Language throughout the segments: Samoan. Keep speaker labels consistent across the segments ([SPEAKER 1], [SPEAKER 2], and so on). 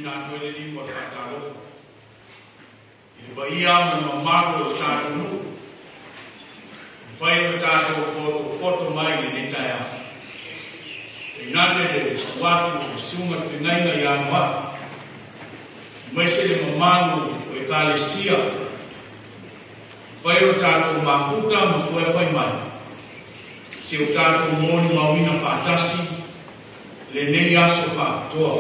[SPEAKER 1] Tuuina atu ai le lima o le faatalofa i le paia ma le mamalu o le tatou nuu, mafai ona tatou potopoto mai i lenei taeao. Tainane le susu atu o le susuga i le Feagaiga ia Anoa'i, aemaise le mamalu o Ekalesia mafai ona tatou mafuta ma fuefai mai si o tatou molimauina faatasi lenei aso faapitoa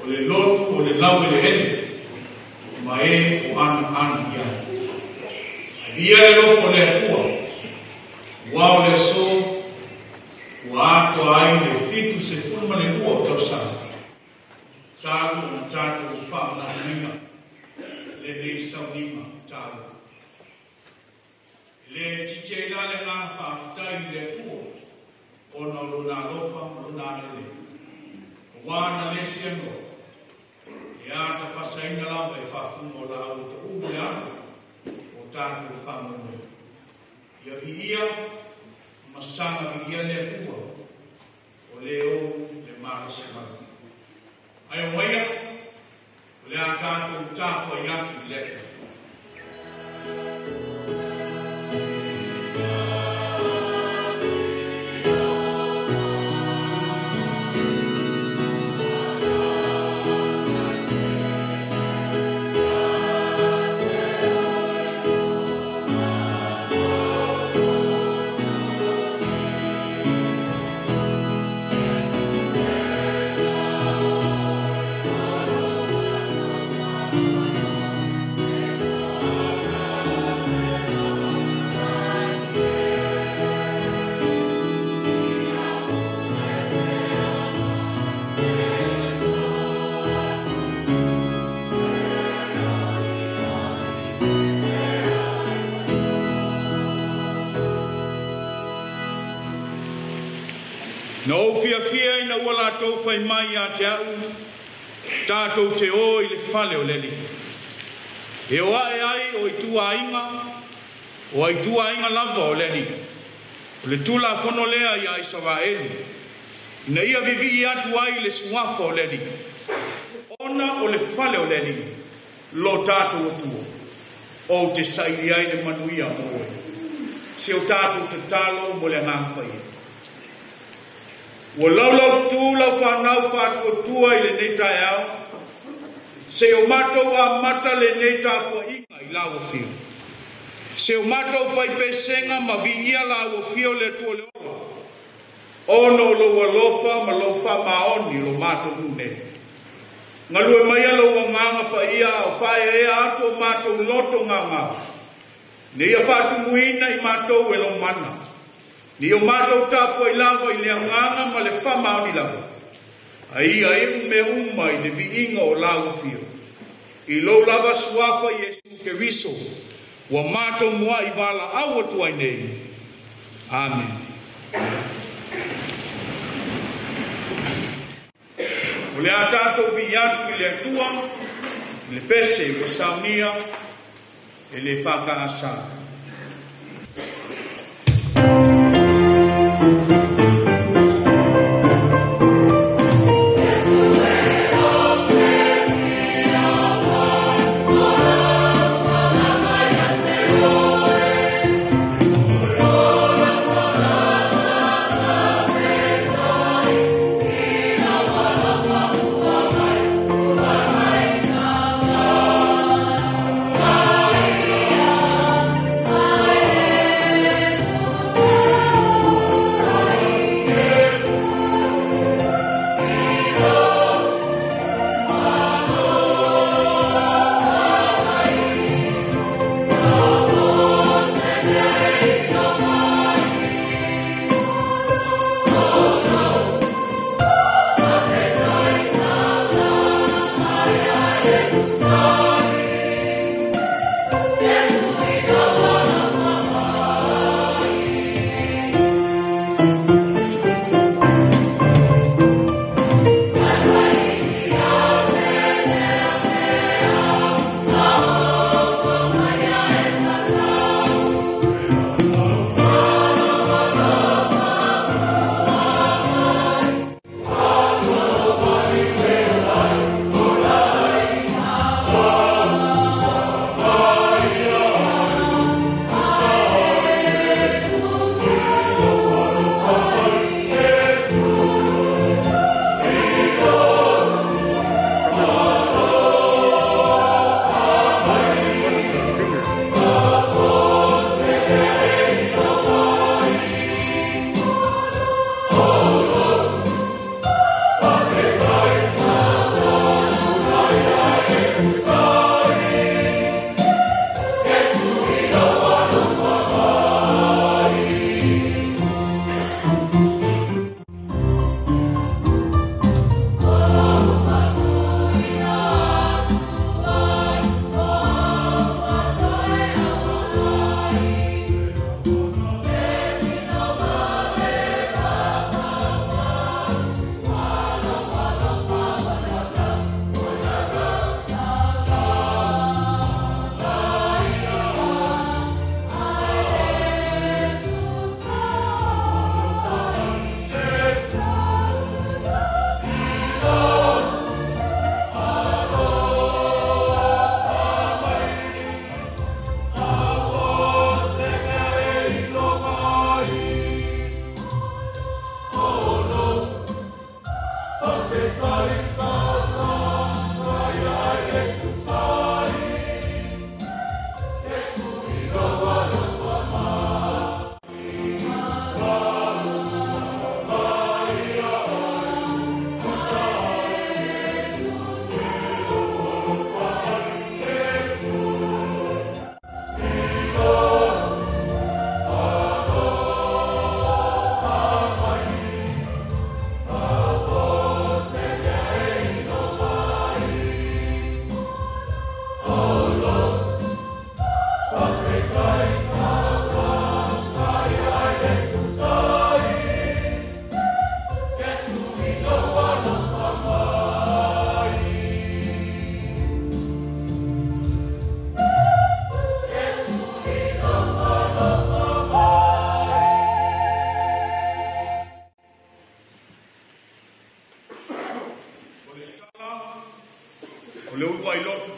[SPEAKER 1] o le lotu o le laueleele ma e o anoano i ai. Avia le alofa o le Atua, ua o le aso ua atoa ai le 72 o tausaga talu ona tatou faamanatuina lenei sauniga taua. E le itiiti ai la le agaga faafetai i le Atua ona o lona alofa ma lona agalelei, aua na le seanoa e atafasaina lava e faafuga o laau tauu le ala o tatou faamoemoe. Ia viia ma saga viia le Atua o le ou le malosi mai. Ae omaia o le a tatou tapuai atu i le Atua. Na ou fiafia ina ua latou fai mai ia te a'u, tatou te o i le fale o le Alii. E o ae ai o ituaiga, o ituaiga lava o le Alii. O le Tulafono lea ia Isaraelu, ina ia vivii atu ai le suafa o le Alii. Ona o le fale o le Alii, lo tatou Atua, ou te saili ai le manuia mo oe. Se o tatou tatalo mo le Agaga Paia. Ua laulau tu lau whanau whātua i lenei taeao, se o matou amata lenei tapuaiga i lau afio. Se o matou faipesenga ma viia lau afio le Atua o le ola, ona o lou alofa ma lou faamaoni lo matou nuu nei. Galue mai lou Agaga Paia o faaeaea atu o matou loto gaga, ina ia faatumuina i matou e lou mana. Ni o matou tapuai lava i le agaga ma le faamaoni lava. Ai ai iu mea uma i le viiga o lau afio. I lou lava suafa Iesu Keriso, ua matou muai valaau atu ai nei. Amen. O le a tatou vii atu i le Atua, i le pese ua saunia e le EFKS.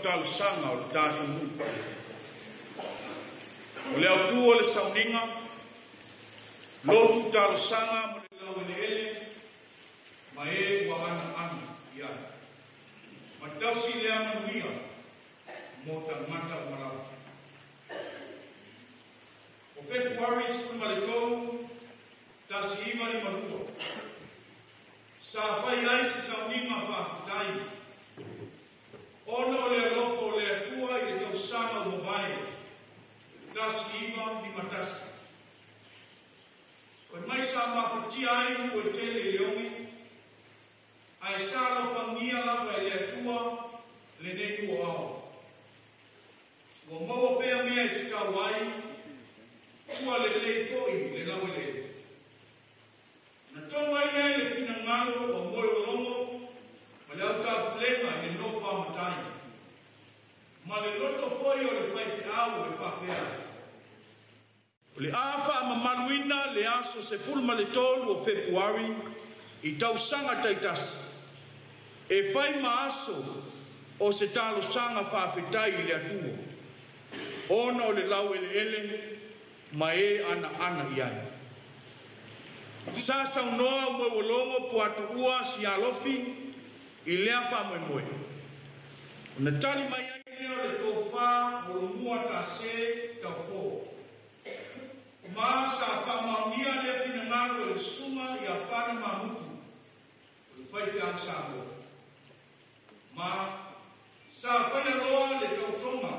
[SPEAKER 1] talosaga o le tatou nuu. O le autu o le sauniga, lotu talosaga mo le laueleele ma e ua anaana i ai. Ma tausi lea manuia mo tagata uma lava. O Fepuari 13, 1952, sa fai ai se sauniga faafetai ona o le alofa o le Atua i le tausaga ua mavae 1951. Fai mai sa mafatia ai nuu e tele i le oge, ae sa alofagia lava e le Atua lenei nuu o Aoa. Ua maua pea mea e tatau ai, ua lelei foi le laueleele. Na tonga ai lea i le finagalo o Moeologo ma le autaupulega i le nofo a matai, ma le loto foi o le faifeau e faapea ai. O le a faamamaluina le aso 13 o Fepuari i tausaga taitasi, e fai ma aso o se talosaga faafetai i le Atua, ona o le laueleele ma e anaana i ai. Sa saunoa o Moeologo Puatuua Sialofi i lea faamoemoe. Ona tali mai ai lea o le tofa o Lomua Tase Taupō. Ma sa faamaonia lea finagalo e le susuga ia Pana Mamutu o le faifeau Samoa. Ma sa faia loa le tautoga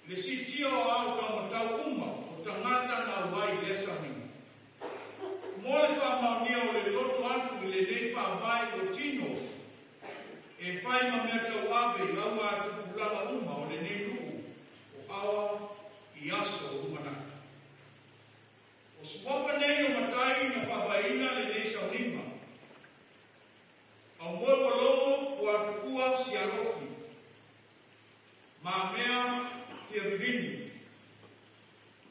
[SPEAKER 1] i le siitia o aao taumatau uma o tagata na auai i lea sauniga. Mo le faamaonia o le loto atu i lenei faavae ua tino e fai ma mea tauave i augatupulaga uma o lenei nuu o Aoa i aso o lumanai. O suafa nei o matai na faavaeina lenei sauniga, Aumoewologo Puatuua Sialofi, Mamea Fiavivini,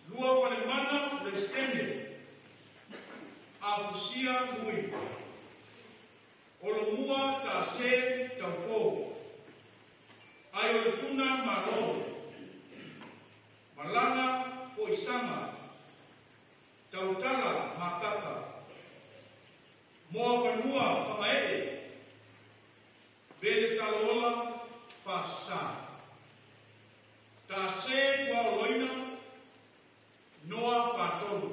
[SPEAKER 1] Lua Falemana Peresetene, Afusia Lui, Olomua Tase Taupō, Aioletuna Malo, Malana Poisaga, Tautala Makaka, Moafanua Fagaee, Vele Talola Faasasa, Tase Tuaoloina, Noa Patolo,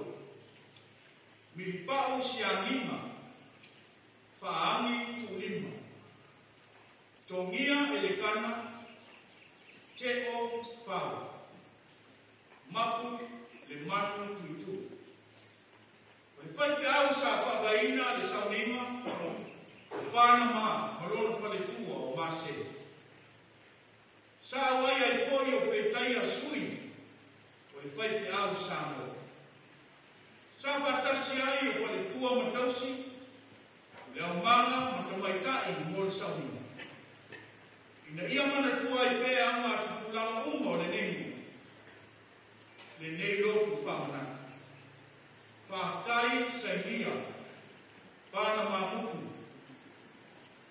[SPEAKER 1] Milipau Siagiga, Faagi Tuulima, Togia Elekana, Teo Fau, Mapu Le Manu Tuitu. O le faifeau sa faavaeina le sauniga o Panama ma lona faletua o Mase. Sa auai ai foi o Petaia Sui o le faifeau Samoa. Sa faatasi ai o faletua ma tausi, o le aumaga ma tamaitai mo le sauniga, ina ia manatua ai pea augatupulaga uma o lenei nuu, lenei lotu faamanatu. Faafetai sainia Pana Mamutu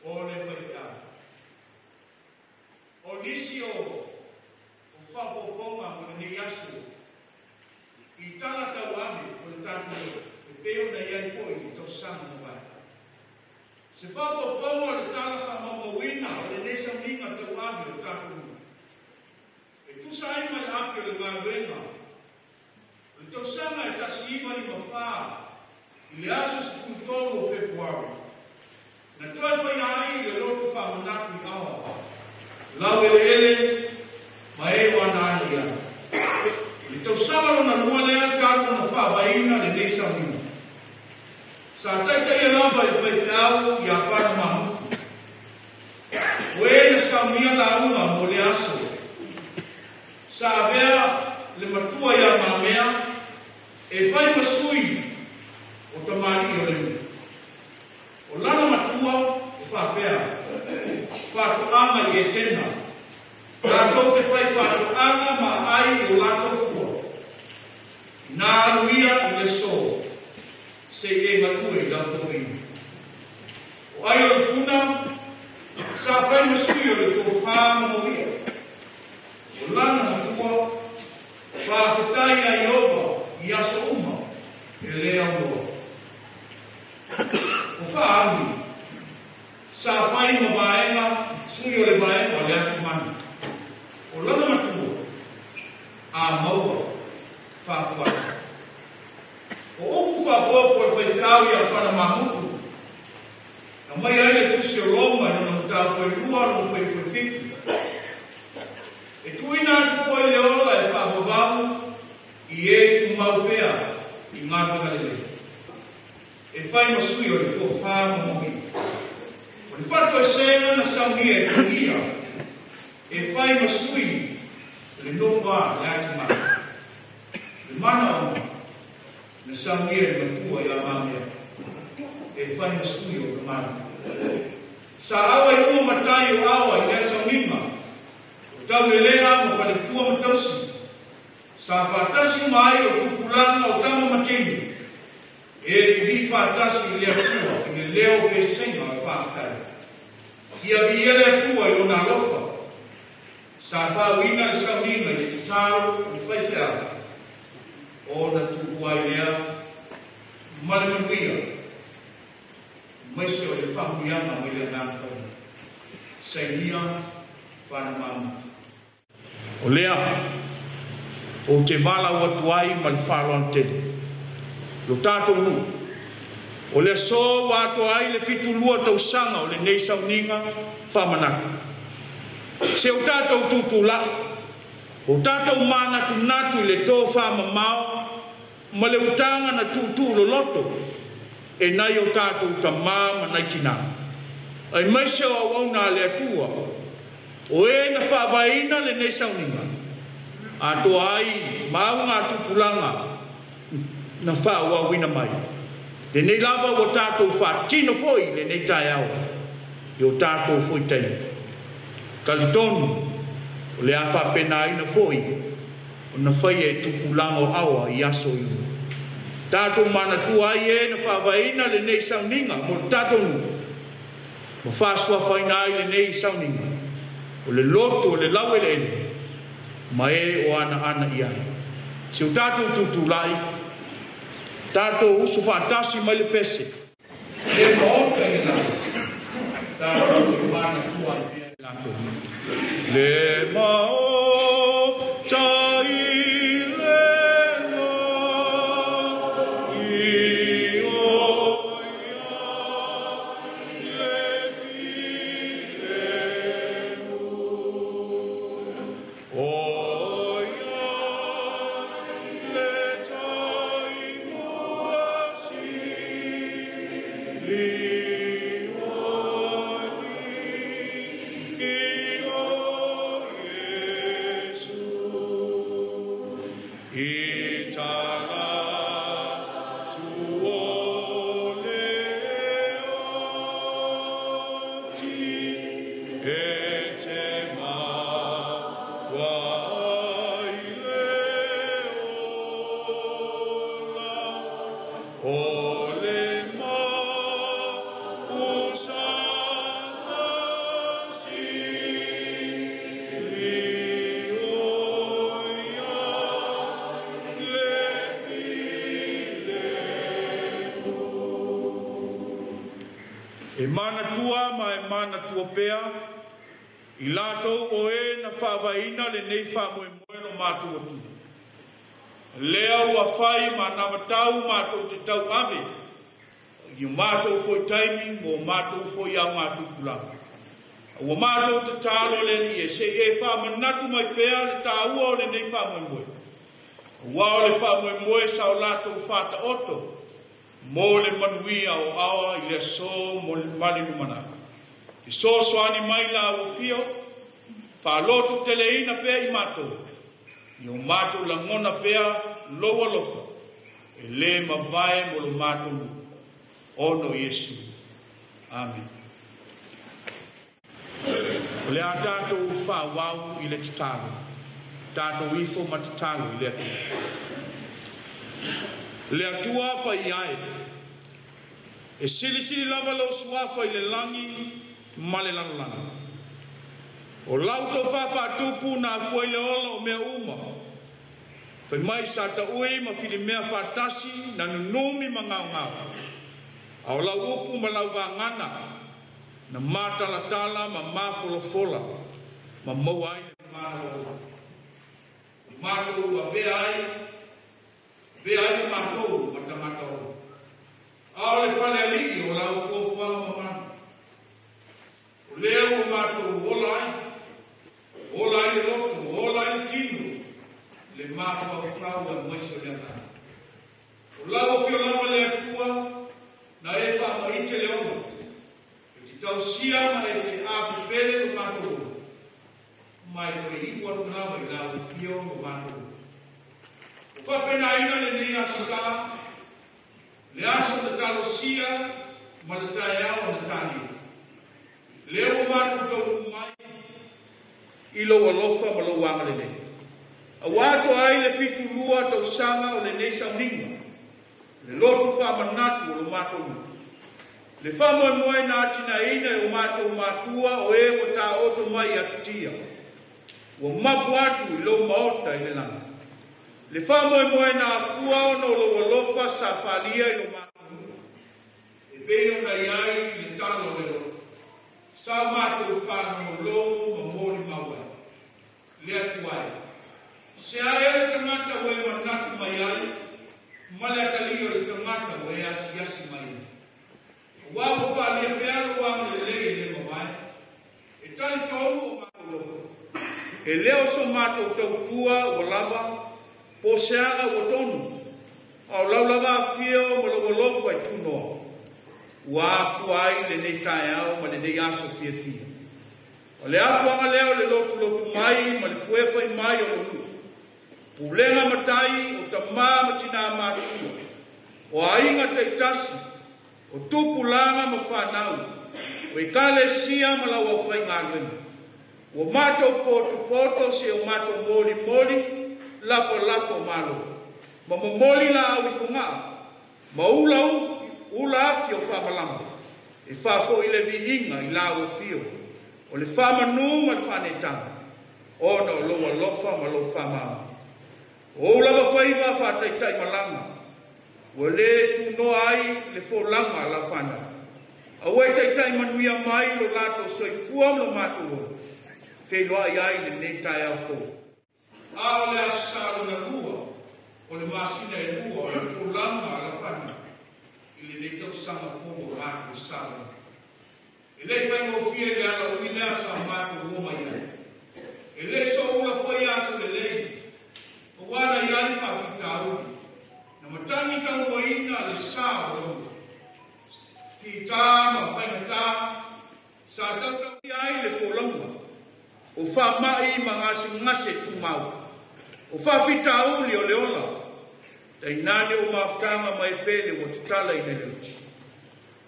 [SPEAKER 1] o le faifeau. O nisi o faaopoopoga mo lenei aso i tala tauave o le tatou lotu e pei ona i ai foi i le tausaga mavae. Se faaopoopoga o le tala faamaumauina o lenei sauniga tauave o le tatou nuu, e tusa ai ma le ape o le galuega o le tausaga e 1954 i le aso 13 o Fepuari, na toe faia ai le lotu faamanatu i Aoa, laueleele ma e ua anaana i ai. I le tausaga lona lua lea talu ona faavaeina lenei sauniga. Sa taitaia lava e le faifeau ia Pana Mamutu, o e na saunia lauga mo lea aso. Sa avea le matua ia Mamea e fai ma sui o tamalii o le nuu. O lana matua e faapea, Faatoaga i Etena, latou te fai faatoaga ma aai i o latou fua. Inā alu ia i le aso, se i e galue i lau toeaina. O ai o le tuna, sa fai ma sui o le tofa ma mauia. lana matua, faafetai ia Ieova i aso uma e lē auloa. O Faaagi sa fai ma vaega sui o le vaega o le atumanu. O lana matua a maua faafuata. O upu faapopo e faifeau ia Panamamutu na mai ai le tusi o Roma i lona mataupu e 2 lona fuaiupu e 7. E tuuina atu foi le ola e faavavau i e tumau pea i galuega lelei. E fai ma sui o le tofā ma manuia. O le faatoesega na saunia e Tuia e fai ma sui o le nofo a le atimanu. Le manaoga na saunia e le matua ia Mamea e fai ma sui o tamalii. Sa aua i uma matai o aoa i lea sauniga o taulelea ma faletua ma tausi. Sa faatasi uma ai o tupulaga o tama ma teine e tulii faatasi i le Atua i le leo pesega o le faafetai. Ia viia le Atua i lona alofa. Sa faauina le sauniga i le tatalo o le faifeau ona tuua ai lea ma le manuia maise o le faamuiaga mai le Agaga Paia. Sainia Panamamutu. O lea ou te valaau atu ai ma le faaaloalo tele lo tatou nuu. O le aso ua atoa ai le 72 tausaga o lenei sauniga faamanatu. Se o tatou tutulai, o tatou manatunatu i le tofamamao ma le utaga na tuutuu loloto e nai o tatou tamā ma nai tinā. Ai maise o auauna a le Atua o e na faavaeina lenei sauniga atoa ai ma augatupulaga na faaauauina mai. Lenei lava ua tatou faatino foi lenei taeao i o tatou foi taimi. Talitonu o le a faapenaina foi ona faia e tupulaga o aoa i aso i luma. Tatou manatua ai e na faavaeina lenei sauniga mo le tatou nuu ma faasuafaina ai lenei sauniga o le lotu o le laueleele ma e o anaana i ai. Se o tatou tutulai, tatou usu faatasi mai le pese. Le maota i le lagi, tatou te manatua ai pea i latou. Le maota i le lagi o ia le filemu. O ia le taimua sili o alii o Iesu. I tala tu o le oti e te maua ai le ola. O le mapusaga sili o ia le filemu. E manatua ma e manatua pea i latou o e na faavaeina lenei faamoemoe lo matou Atua. Lea ua fai ma anavatau matou te tauave i o matou foi taimi mo matou foi augatupulaga. Ua matou tatalo le Alii e se i e faamanatu mai pea le taua o lenei faamoemoe. Ua o le faamoemoe sa o latou faataoto mo le manuia o aoa i le aso mo le ma le lumanai. Fesoasoani mai la ua fio, faalotu teleina pea i matou, i o matou lagona pea lou alofa, e lē mavae mo lo matou nuu. Ona o Iesu. Amen. O le a tatou faaauau i le tatalo. Tatou ifo ma tatalo i le Atua. Le Atua paia e, e silisili lava lou suafa i le lagi ma le lalolagi. O lau tofā faatupu na afua i le ola o mea uma. Fai mai sa taui ma filimea faatasi na nunumi ma gaogao. A o lau upu ma lau vagana na matalatala ma mafolafola ma maua ai le malo. Matou avea ai le matou ma tagata ola. A o le palealii o lau fuafuaga mamana. O lea ua matou ola ai, ola ai le loto, ola ai le tino, le mafaufau aemaise o le agaga. O lau afio lava le Atua, na e faamaite le ola, e te tausia ma e te apepele lo matou ola, ma e toe iu atu lava i lau afio lo matou ola. O faapenaina lenei aso sa, le aso na talosia ma le taeao na talia. Lea ua matou taunuu mai i lou alofa ma lou agalelei. Auā toa ai le 72 tausaga o lenei sauniga, le lotu faamanatu o lo matou nuu. Le faamoemoe na atinaeina e o matou matua o e ua taoto mai i atutia, ua mapu atu i lou maota i le lagi. Le faamoemoe na afua ona o lou alofa sa faalia i lo matou nuu. E pei ona i ai le tala o le loto, sa matou faalogologo ma molimau ai. Le Atua e, se a ea le tagata ua e manatu mai ai, ma le atalii o le tagata ua e asiasi mai ai. Auā ua faalia pea lou agalelei e le mavae, e talitonu o matou loto. E le o so matou tautua ua lava, po o se aga ua tonu, a o lau lava afio ma lou alofa i tunoa, ua afua ai lenei taeao ma lenei aso fiafia. O le afuaga lea o le lotulotu mai ma le fuefai mai o lou nuu. Pulega matai o tamā ma tinā matutua, o aiga taitasi, o tupulaga ma fanau, o ekalesia ma lau aufaigaluega. Ua matou potopoto seia o matou molimoli lapalapa o malo, ma momoli laau i Fogaa, ma ula ula afi o faamalama, e faafoi le viiga i lau afio, o le faamanu ma le faaneetaga, ona o lou alofa ma lou faamaoni. O ou lava faiva faataitaimalaga, ua lē tunoa ai le folauga a lau fanau. Aua e taitai manuia mai lo latou soifua ma lo matou ola, feiloai ai lenei taeao fou. A o le aso sa lona lua o le masina e lua o le folauga a lau fanau i lenei tausaga fou o matou sa. E le i faigofie le alauli lea sa matou o mai ai. E le soua foi aso lelei, auā na i ai faafitauli, na matagi tauoaina le sa o lou fitā ma faigatā sa tautauia ai le folauga, o faamai ma gasegase tumau, o faafitauli o le ola, tainane o mafutaga ma e pele ua tatala i le leuti.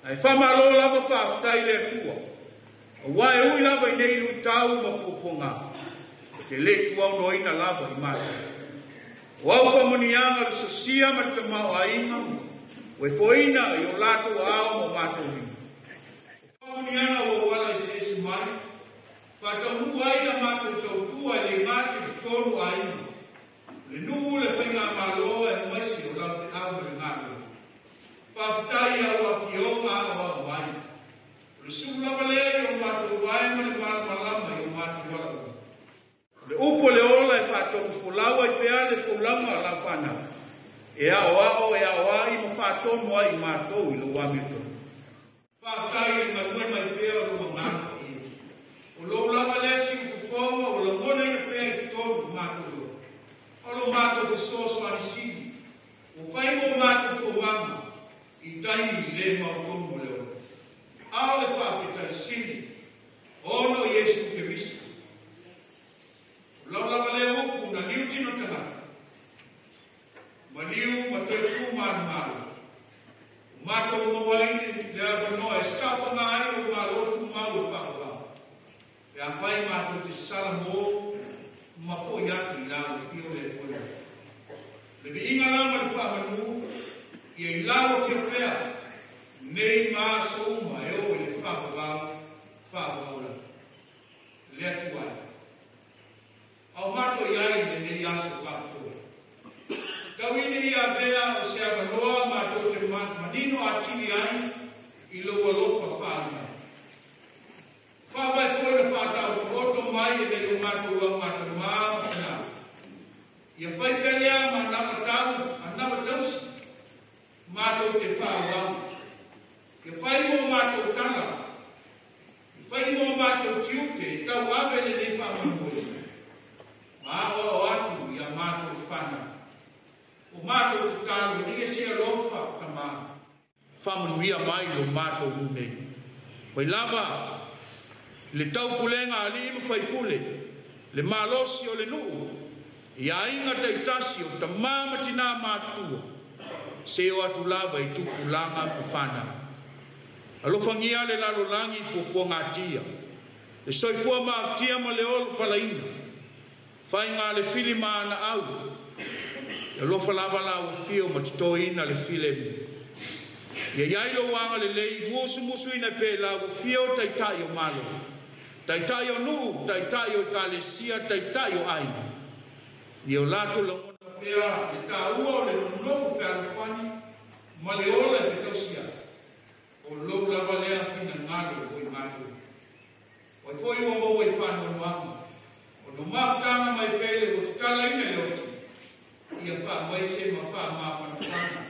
[SPEAKER 1] Ae faamalo lava faafetai i le Atua, auā e ui lava i nei luitau ma puapuaga, e te le tuaunoaina lava i matou. O au faamanuiaga o le sosia ma le tamaoaiga ua e foaina i o latou aao ma o matou lima. O faamanuiaga ua ou ala eseese mai, faataunuu ai a matou tautua e le gata i totonu o aiga, le nuu, le faigamalo aemaise o lau feau ma le galuega. Faafetai i au afioga aoao mai. O le sulu lava lea i o matou vae ma le malamalama i o matou ala uma. O le upu o le ola e faatonufolau ai pea le folauga a lau fanau, e aoao, e aoai ma faatonu ai i matou i lou amiotonu. Faafetai i le galue mai pea o lou agaga paia. O lou lava lea siufofoga ua lagonaina pea i totonu o matou loto. O lo matou fesoasoani sili ua fai mo matou toomaga i taimi le mautonu o le ola. A o le faafetai sili ona o Iesu Keriso. O lau lava lea upu na liu tino tagata, maliu ma toe tu manumalo. Ua matou maua ai le avanoa e saofaga ai lou Malo tumau e faavavao, pe afai matou te sala mo ma foi atu i lau afio le Atua lea. Le viiga la ma le faamanu ia i lau afio pea nei ma aso uma e oo i le faavavao, faavavao lava. Le Atua e. mato i ai lenei aso faapitoa. Tauina ia avea o se avanoa matou te manino atili ai i lou alofa faaali. Faavae foi na faataotooto mai e nai o matou augatamā ma tinā. Ia fai pea lea ma anava tausi matou te faaauau. Ia fai mo matou tala, ia fai mo matou tiute e tauave lenei faamoemoe. Ma aoao atu ia matou fanau. O matou tatalo e se alofa tamā. Faamanuia mai lo matou nuu nei. Mai lava le taupulega a alii ma faipule, le malosi o le nuu, i aiga taitasi o tamā ma tinā matutua, se o atu lava i tupulaga ma fanau. Alofagia le lalolagi puapuagatia, le soifua maafatia ma le olo palaina, faiga le fili ma ana au, alofa lava lau afio ma totoina le filemu. Ia iai lou agalelei musumusuina pe lau afio taitai o malo, taitai o nuu, taitai o ekalesia, taitai o aiga. Ia o latou lagona pea le taua o le nonofo fealofani ma le ola e fetausia. O lou lava lea finagalo o i matou. O ai foi ua maua i faanoanoaga, o no mafutaga mai pele ua tatalaina le oti, ia faamaise ma faamafanafana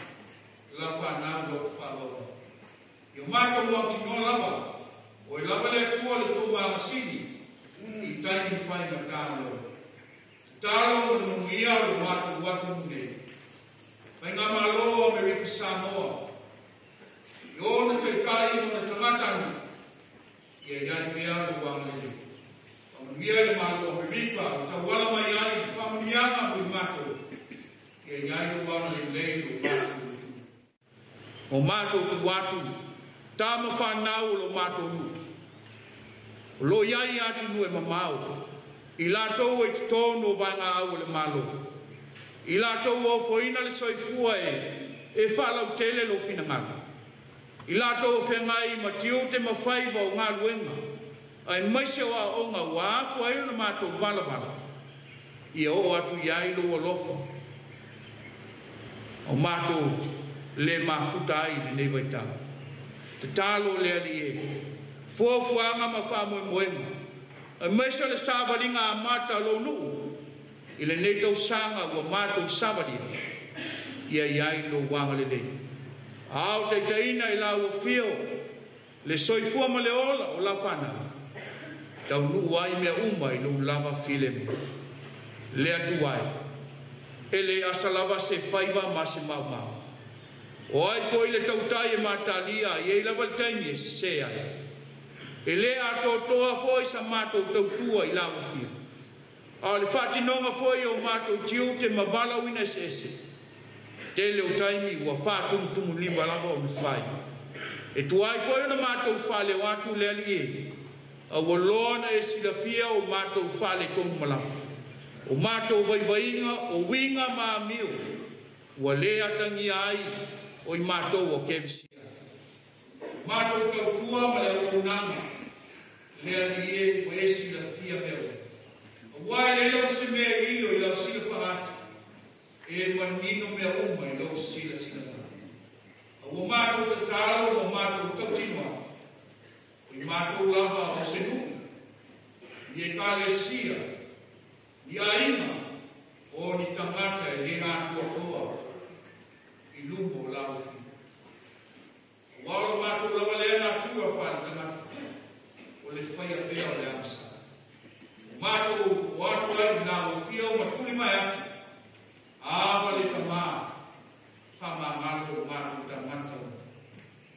[SPEAKER 1] la fanau loto faalofa. Ia matou mautinoa lava, o e lava le Atua le tou magasili, i taimi faigata o leo. Tatalo ma le manuia o le matou atunuu nei. Faigamalo o Amerika Samoa, i ona taitai ma ona tagata ia iai pea lou agalelei. Faamanuia le Malo o Amerika, o tauala mai ai faamanuiaga mo i matou, ia iai lou agalelei lo matou tu. O matou tu atu, tama whanau o lo matou nuu. O lo iai atunuu e mamao, i latou e totonu o vaegaau o le Malo. I latou o ofoina le soifua e faalautele lou finagalo. I latou o feagai ma tiute ma faiva o galuega, aemaise o aoaoga ua afua ai ona matou valavala, ia oo atu iai lou alofa. O matou le mafuta ai lenei vaitau. Tatalo le Alii e, fuafuaga ma faamoemoega, aemaise o le savaliga amata o lou nuu, i lenei tausaga ua matou savalia, ia iai lou agalelei. Ao taitaina i lau afio, le soifua ma le ola o lau fanau, taunuu ai mea uma i lou lava filemu. Le Atua e, e le asa lava se faiva ma se maumau. O ai foi le tautai e matalia, e iai lava le taimi e sese ai. E le atoatoa foi sa matou tautua i lau afio. A o le faatinoga foi o matou tiute ma valaauina eseese. Tele o taimi ua faatumutumulima lava ona fai. E tuai foi ona matou faaleo atu le Alii e, a ua loa ona e silafia o matou faaletonu malama. O matou vaivaiga, o uiga ma amio, ua le atagia ai o i matou o kerisiano. Matou tautua ma le auaunaga, le Alii e, ua e silafia mea uma. Aua e leai lava se mea e lilo i lau silafaga atu, e manino mea uma i lou silasila mai. A ua matou tatalo ma matou tautino atu, o i matou lava o se nuu, ni ekalesia, ni aiga, o ni tagata e le atoatoa i luma o lau afio. Aua o lo matou lava lea natura faaletagata, o le faia pea o le agasala. O matou o atu ai i lau afio ma tuli mai atu, ava le tamā, faamagalo o matou tagata uma.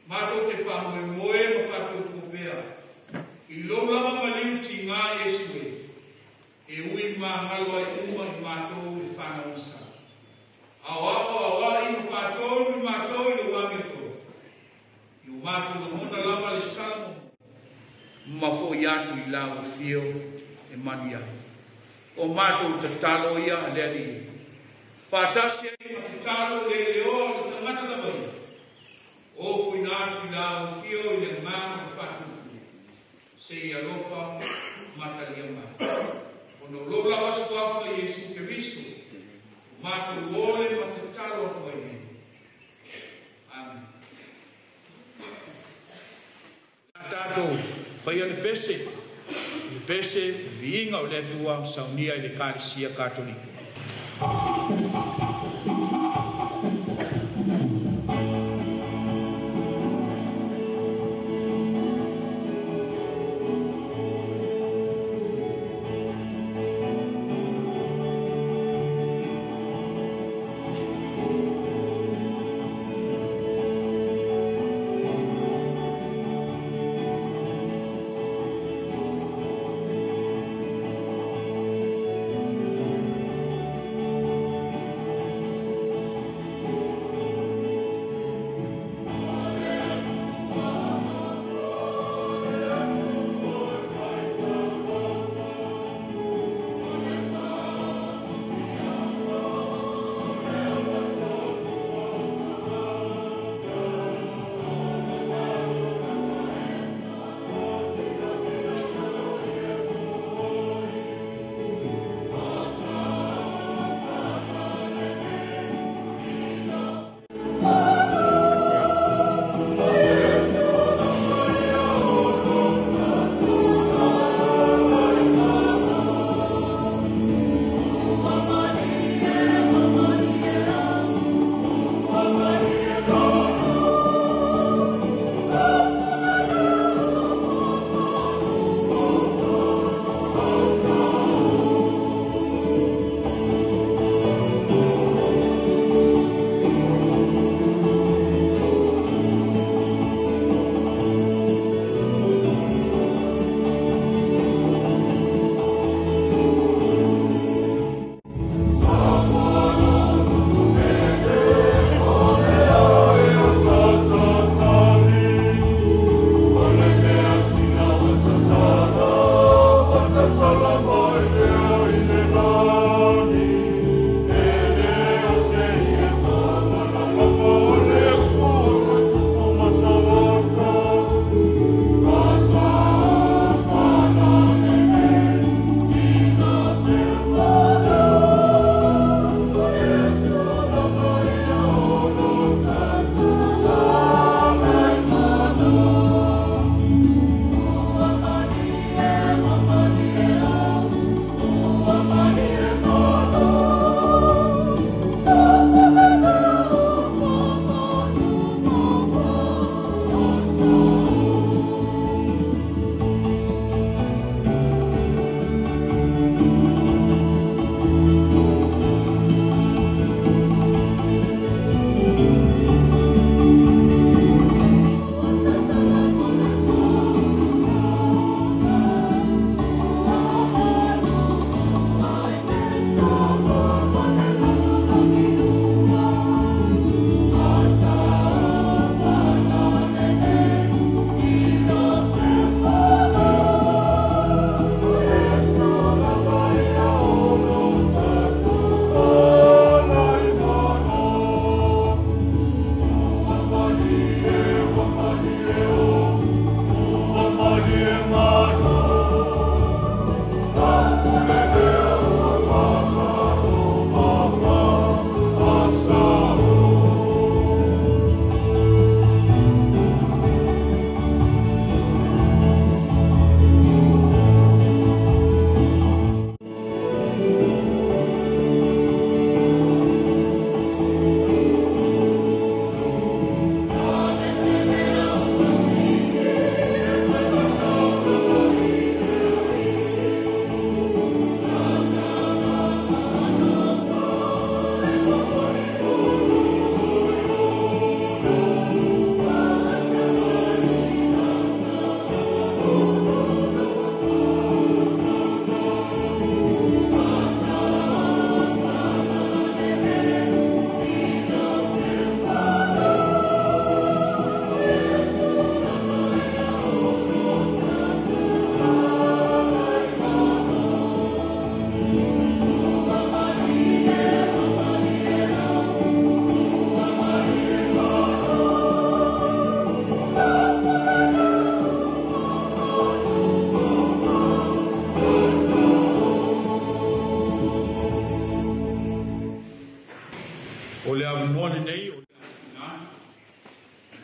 [SPEAKER 1] Matou te faamoemoe ma faatautua pea, i lou lava maliu tigā Iesu e, e ui magalo ai uma i matou i le fanau sa. Aoao aoai ma faatonu i matou i lou amiotonu. I o matou lagona lava le salamo ma foi atu i lau afio e manuia ai. O matou tatalo ia le Alii. Faatasi ai ma tatalo le leoa o le tagata lava ia. O fuina atu i lau afio i le agaga o le faatuatua. Se i alofa ma talia mai. Ona o lou lava suafa Iesu Keriso, o matou ole ma tatalo atu ai nei. Amen. Tatou faia le pese, le pese viiga o le Atua saunia i le Ekalesia Katoliko.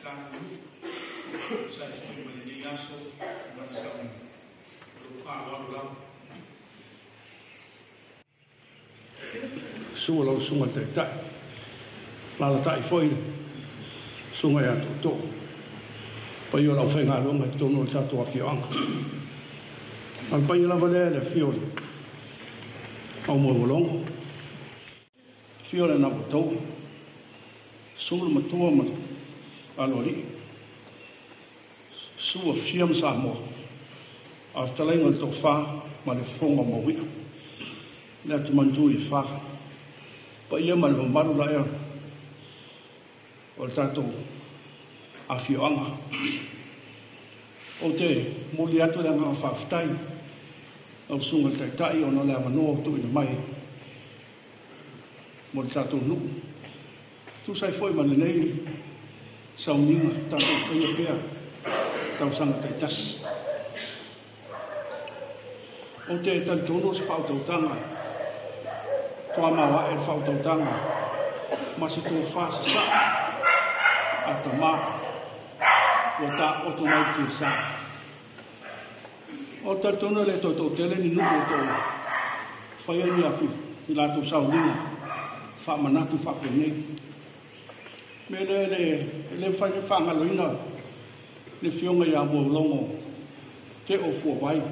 [SPEAKER 1] tatou nuu, tusa ai foi ma lenei aso ma le sauniga. Ma lou faaaloalo lava.
[SPEAKER 2] Susu lau Susuga i le Taitai, alaalatai foi le Susuga ia Tootoo, paia o le aufaigaluega i totonu o le tatou afioaga. A o le paia lava lea i le afio o le Aumoemologo, afio le Nautaua, susu le Matua ma le Aloalii, susu Afia ma Samoa, a o le fetalaiga o le Toafa ma le Fofoga o Mauia, le atumantu i le fa, paia ma le mamalu laea o le tatou afioaga. Ou te momoli atu le agaga faafetai lau Susuga i le Taitai ona o le avanoa ua tuuina mai mo le tatou nuu. Tusa ai foi ma lenei sauniga tatou faia pea tausaga taitasi. Ou te talitonu o se faautautaga toa maoae le faautautaga ma se tofa sasaa a tamā ua taoto mai le tiasa. Ou te talitonu e le toe toatele ni nuu o to faia ni afi i latou sauniga faamanatu faapenei. Me le le le mafai ona faagaloina le afioga ia Moelogo Teo Fuavai.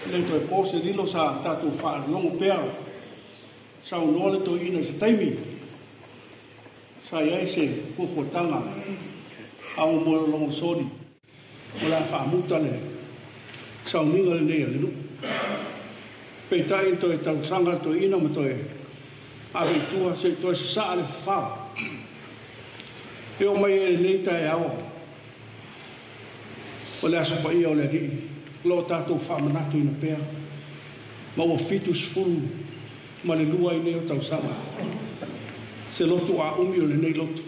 [SPEAKER 2] E le toe po se lilo sa tatou faalogo pea saunoa le toeaina i se taimi sa i ai se fuafuataga a ua Moelogo soli o le a faamuta le sauniga lenei a le nuu. Peitai toe tausaga le toeaina ma toe ave i tua se i toe sasaa le fafao. E oo mai ai lenei taeao o le Aso Paia o le Alii, o lo o tatou faamanatuina pea ma ua 72 ai nei o tausaga se lotu aumi o lenei lotu.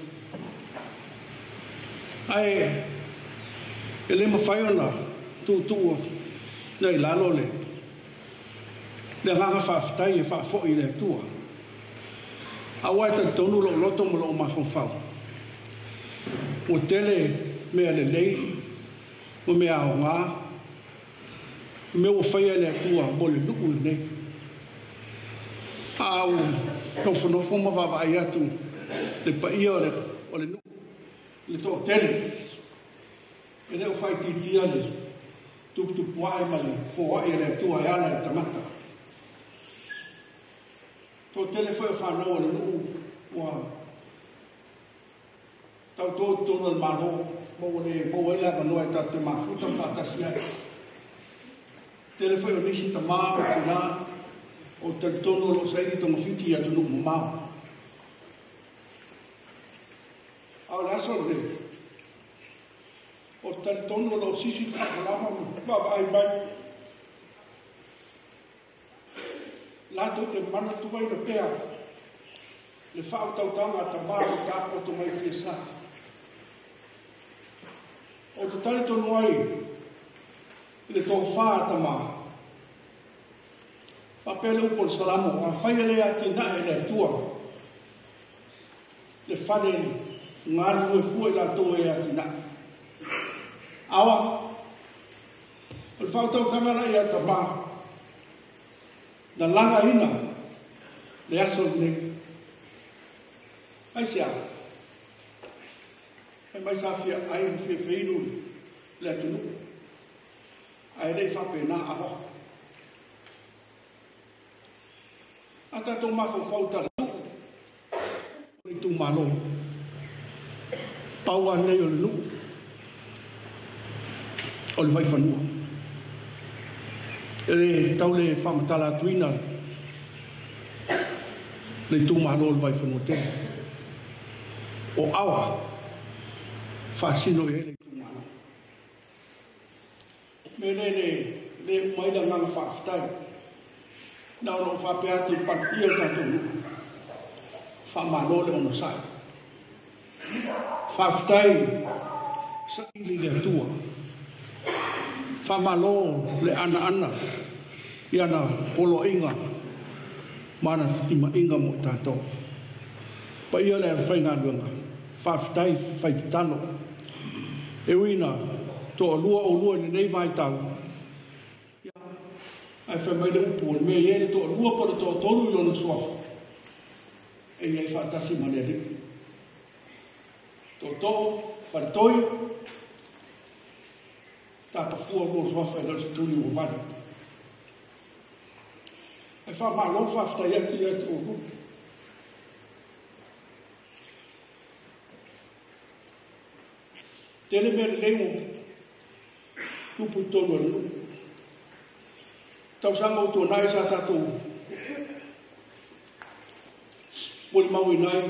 [SPEAKER 2] Ae e le mafai ona tuutuu na i lalo le agaga faafetai e faafoi i le Atua. Aua e talitonu lou loto ma lou mafaufau, ua tele mea lelei ma mea aoga, mea ua faia e le Atua mo le nuu lenei. A ua nofonofo ma vaavaai atu le paia o le nuu, le toatele, e le o faaitiitia le tuputupuae ma le foai e le Atua e ala i le tagata. Toatele foi o fanau o le nuu ua tautō i totonu o le Malo, ma ua le maua ai le avanoa e tatou te mafuta ma faatasi ai. Tele foi o nisi tamā o tinā o talitonu o lo o saili togafiti i atunuu mamao. A o le aso lenei, o talitonu o lo o sisi le faamalama ma vaavaai mai. Latou te manatuaina pea le faautautaga a tamā o taoto mai tiasa. O te talitonu ai i le tofa a tamā. Faapea le upu o le Salamo, afai e le atinae e le Atua le fale galulue fua i latou e atinae. Awa, o le faautautaga la ia tamā, na lagaina le aso lenei. Aisea, fai mai sa fia ai ma fia feinu le atunuu, ae le i faapena awa. A tatou mafaufau talanuu, le itumalo, pau lava lenei o le nuu, o le Vaifanua. E le tau le faamatala atuina le itumalo o le Vaifanua tele. O awa faasino i ai le itumalo. Me le le le uma ai le agaga faafetai. Na ona ou faapea atu i le paia o le tatou nuu, faamalo le onosai. Faafetai saili le Atua. Faamalo le anaana i ana poloaiga ma ana fetimaiga mo i tatou. Paia le faigaluega, Faafetai faitatalo. E ui ina toalua oulua i lenei vaitau, ae fai mai le upu o le mea e i ai le toalua po o le toatolu i lona suafa, e i ai faatasi ma le Alii. Tootoo, faletoi, tapafua lua suafa i le se tuli ua vale. Ae faamalo faafetai atu ia te oulua. Tele mea lelei ua tupu i totonu o le nuu. Tausaga ua tuanai sa tatou molimauina ai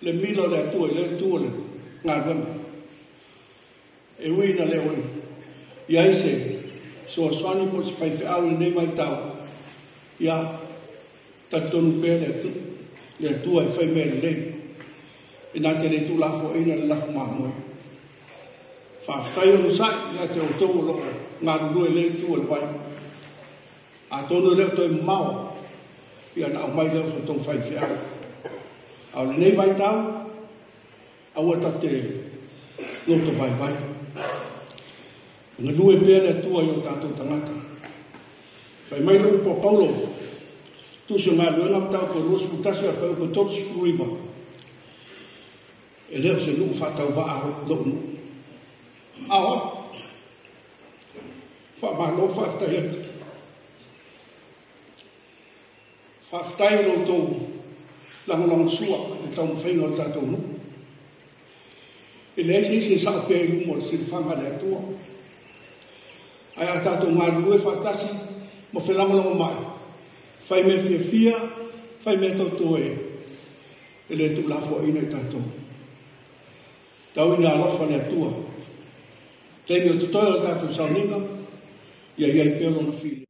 [SPEAKER 2] le mila o le Atua i lea itu o le galuega. E ui ina le o i ai se fesoasoani po o se faifeau i lenei vaitau, ia talitonu pea le Atua e fai mea lelei, e na te le tuulafoaiina le lafu mamoe. Faafetai onosai ia te outou o loo galulue i lea itu o le vai. Atonu e le o toe mamao, ia na aumai lea o sa outou faifeau. A o lenei vaitau, aua tatou te loto vaivai. Galue pea le Atua i o tatou tagata. Fai mai le upu a Paulo, Tusi o Galuega mataupu e 21 o le fuaiupu e 39, e le o se nuu faatauvaa lou nuu. Aoa, faamalo faafetai atu. Faafetai i lo outou lagolagosua i le taumafaiga o le tatou nuu. E leai se isi e sao pea i luma o le silafaga a le Atua. Ae a tatou galulue faatasi ma felagolagomai, fai mea fiafia, fai mea tautoe, e le tuulafoaiina i tatou. Tau ina alofa le Atua. Taimi o totoe o le tatou sauniga, ia i ai pea lona filemu.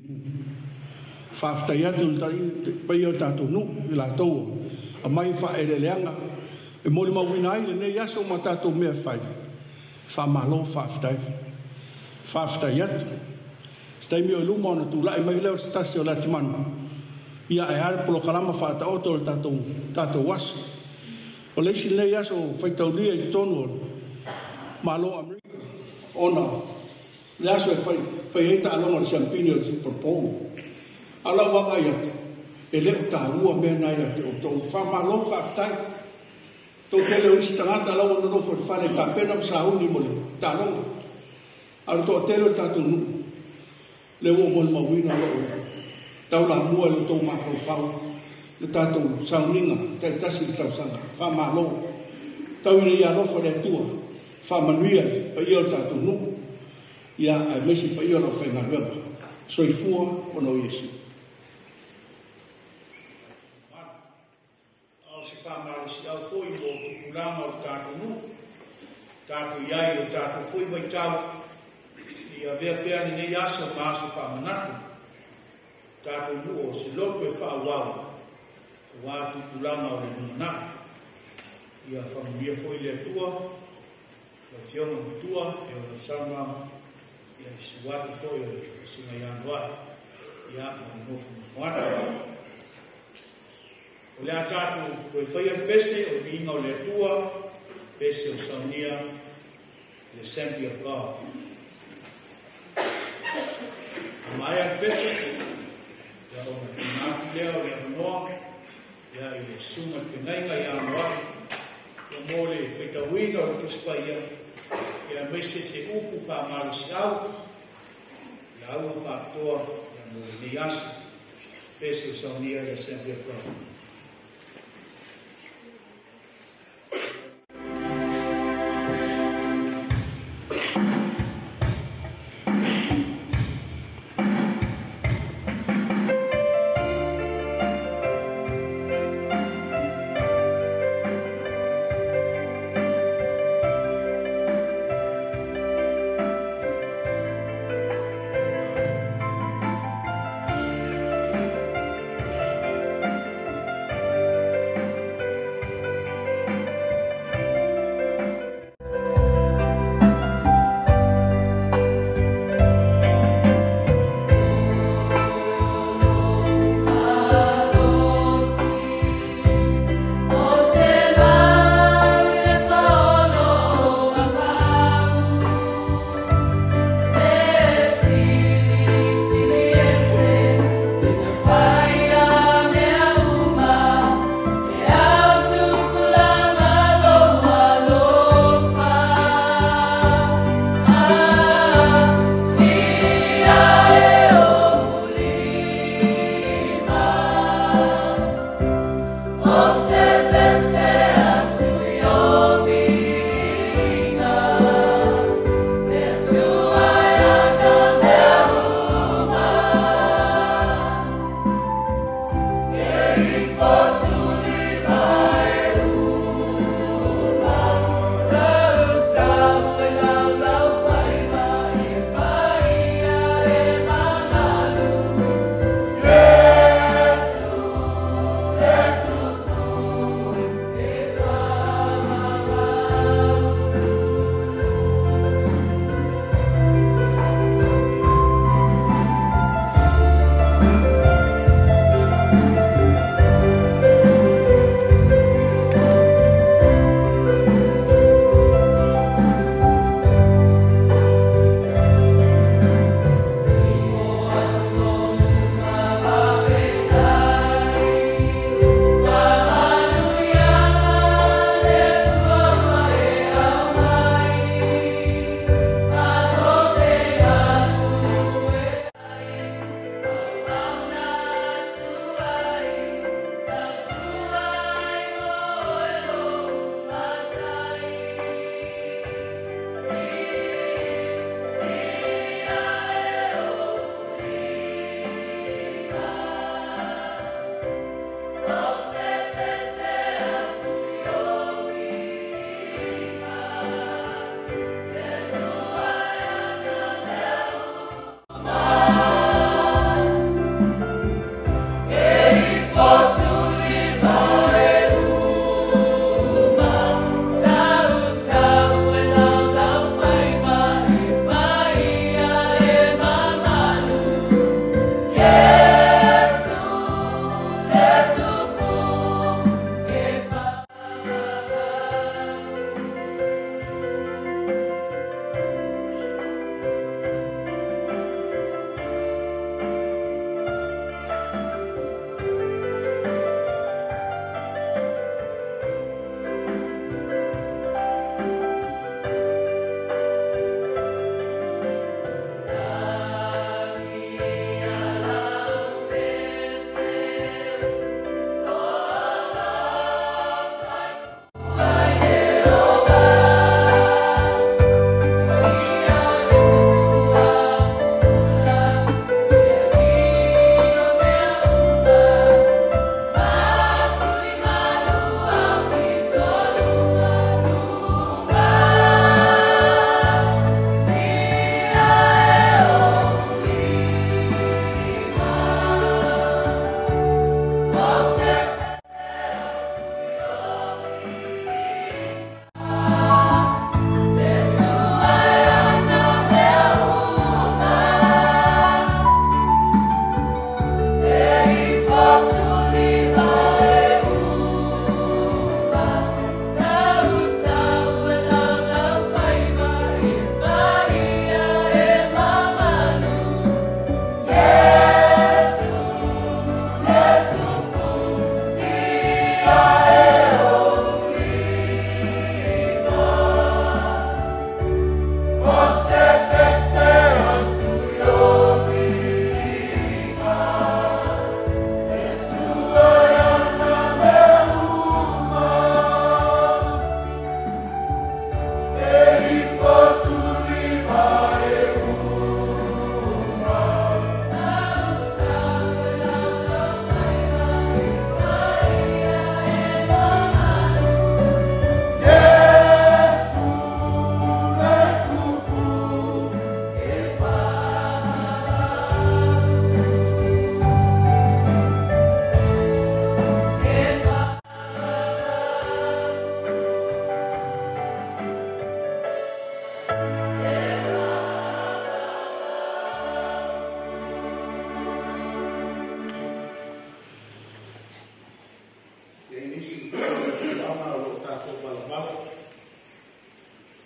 [SPEAKER 2] Faafetai atu i le paia o le tatou nuu i latou aumai faaeleeleaga e molimauina ai lenei aso ma tatou mea fai. Faamalo faafetai. Faafetai atu. Se taimi o i luma ona tulai mai lea o se tasi o le atimanu, ia ae a le polokalama faataoto o le tatou aso. O le isi lenei aso faitaulia i totonu o Malo Amerika, ona le aso e fai ai taaloga o le siampini o le Super Bowl. A o lau vaavaai atu, e le o taua mea na ia te outou. Faamalo faafetai. Tou tele o isi tagata lau ua nonofo i le fale tapena ma sauni mo le taaloga. A o le toatele o le tatou nuu, le ua molimauina loo taulamua i le tou mafaufau le tatou sauniga taitasi i le tausaga. Faamalo. Tau ina ia alofa le Atua, faamanuia le paia o le tatou nuu, ia aemaise le paia o lau faigaluega. Soifua ona o Iesu.
[SPEAKER 1] A o se faamalosiau foi mo tupulaga o le tatou nuu, tatou i ai o tatou foi vaitau, ia avea pea lenei aso ma aso faamanatu. Tatou nuu o se loto e faaauau aua tupulaga o le lumanai. Ia faamanuia foi le Atua, lau Afioga Matua e ona saunoaga, ia i susu atu foi o le susuga ia Anoa'i, ia ma le nofonofo atu. O le a tatou toe faia le pese o viiga o le Atua, pese o saunia, the Assembly of God. A maea le pese, ia ona tuuina atu lea o le avanoa, ia i le susuga i le feagaiga ia Anoa'i, ia mo le faitauina o le Tusi Paia, ia aemaise se upu faamalosiau, lauga faapitoa ia mo lenei aso. Pese o saunia, the Assembly of God.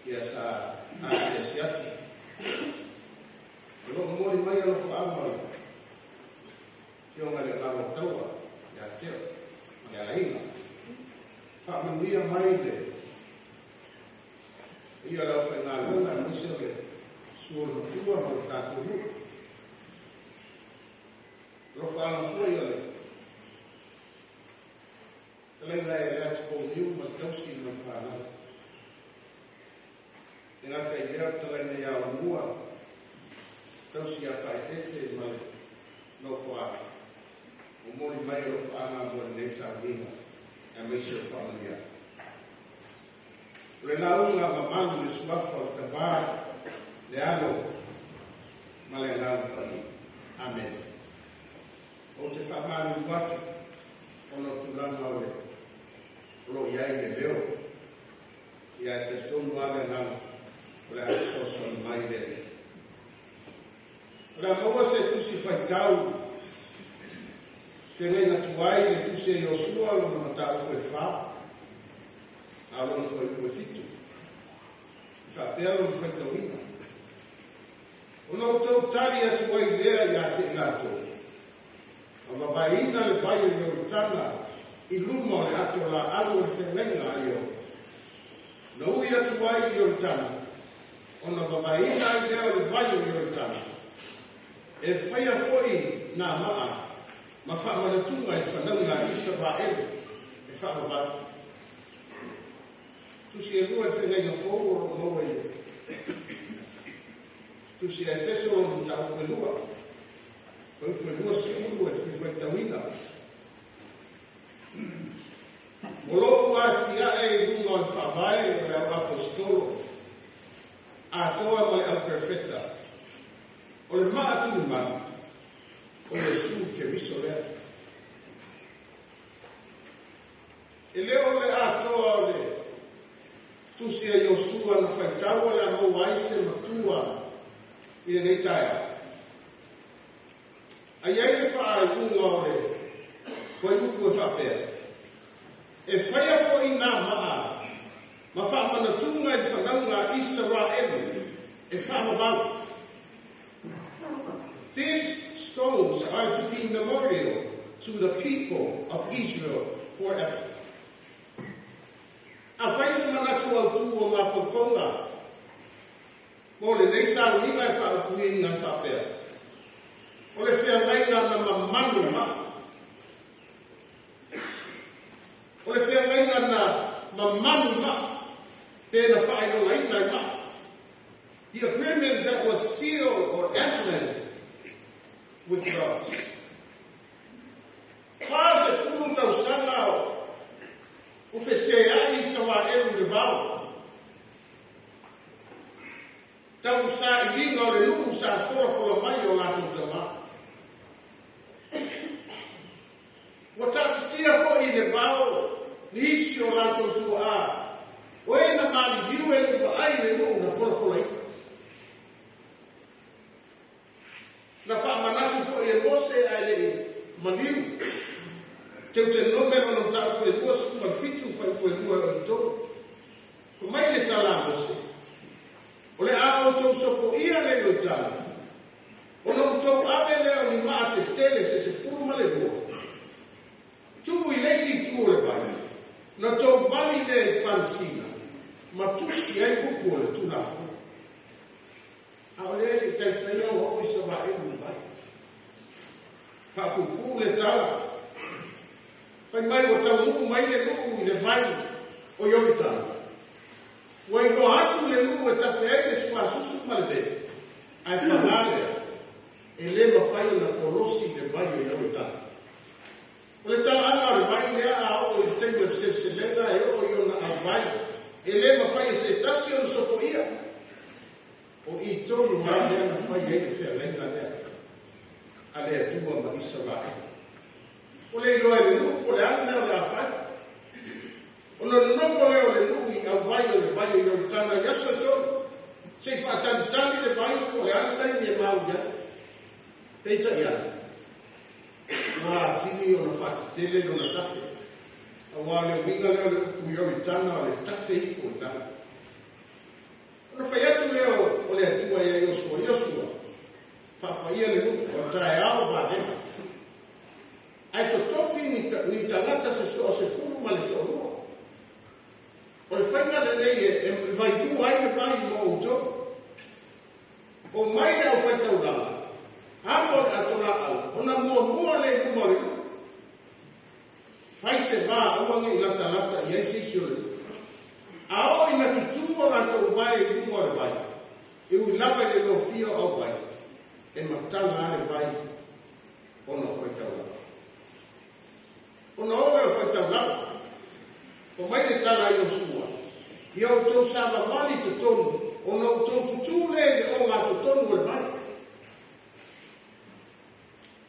[SPEAKER 3] Ia sa asiasi atu. O loo momoli mai alofaaga o le Afioga i le Agaga o Taua ia te oe ma le aiga. Faamanuia mai le paia o le aufaigaluega aemaise o le susu o le matua ma le tatou nuu. Alofaaga foi o le fetalaiga ia Leatipouniu ma le tausi ma le fanau. E gata i lea o le fetalaiga ia Aumua, tausi ia Faaeteete ma le nofoaga. Momoli mai alofaaga mo lenei sauniga aemaise o faamanuiaga. O le lauga mamalu i le suafa o le Tamā, le Alo ma le Agaga Paia. Amen. Ou te faamalulu atu ona o tulaga o le o lo o i ai le leo. Ia e talitonu lava le agaga o le a fesoasoani mai le Alii. O le a maua se tusi faitau feagaiga tuai le tusi a Iosua lona mataupu e 4, a o lona fuaiupu e 7. E faapea lona faitauina. Ona outou tali atu ai lea ia te i latou, ma vavaeina le vai o Ioritana i luma o le ato laau o le feagaiga a Ieova. Na ui atu ai i Ioritana, ona vavaeina ai lea o le vai o Ioritana. E faia foi nā maa ma faamanatuga i fanauga a Isaraelu e faavavau. Tusi e lua i le Feagaiga Fou o lo o maua i le Tusi a Efeso lona mataupu e 2, fuaiupu e 20 e fia faitauina. O lou atiae i luga o le faavae o le au aposetolo atoa ma le au perofeta, o le maa tulimanu o Iesu Keriso lea. E le o le atoa o le tusi a Iosua na faitau o le a maua ai se matua i lenei taeao. A i ai le faaiuga o le fuaiupu e faapea, e faia foi nā maa ma faamanatuga i le fanauga a Isaraelu e faavavau. These stones are to be memorial to the people of Israel forever. Afai se manatu autū o mafaufauga mo lenei sauniga e faaupuina e faapea, o le feagaiga na mamanu maa. O le feagaiga na mamanu maa pe na faailogaina i maa. The agreement that was sealed or emblemed with rocks. 40 tausaga o feseai Isaraelu i le vao. Tau sailiga o le nuu sa folafola mai o latou tama. Ua taatitia foi i le vao nisi o latou tuaa, o e na maliliu e le i vaai i le nuu na folafolaina. Na faamanatu foi e Mose ae le i maliu. Teutenome lona mataupu e 27 fuaiupu e 2 e oo i le 3. Fai mai le tala a Mose, O le a outou sopoia le Ioritana, ona outou ave lea o ni maa tetele se 12, tuu i le isi itu o le vai, ona tou vali lea i pansila, ma tusi ai upu o le Tulafono. A o lea e le i taitai au oo Isaraelu i le vai. Faapuupuu le tala, fai mai ua taunuu mai le nuu i le vai o Ioritana. Ua iloa atu le nuu e tafe ai le suasusu ma le vele, ae paga lea, e le mafai ona kolosi le vai o Ioritana. O le talaaga o le vai lea a oo i le taimi o le seleselega e oo i ona auai, e le mafai e se tasi ona sopoia. O i tonu lava lea na fai ai le feagaiga lea a le Atua ma Isaraelu. Ua le iloa e le nuu po o le a le mea o le a fai. Ona nonofo lea o le nuu i auai o le vai o Ioritana i aso e tolu, se i faatalitali le vai po o le a le taimi e maui ai. Peitai ane, ua atili ona faatetele lona tafe, aua o le uiga lea o le upu Ioritana o le tafe ifo i lalo. O mai le au faitaulaga, amo le atolaau, ona muamua le i luma o le nuu. Fai se vā aua ne i latalata i ai se isi o le nuu. A oo ina tutū o latou vae i luga o le vai, e ui lava i le lofia o auai, e matala lava le vai ona o faitaulaga. Ona o lea o faitaulaga, o mai le tala a Iosua, Ia outou savavali i totonu, ona outou tutū lea i le ogatotonu o le vai.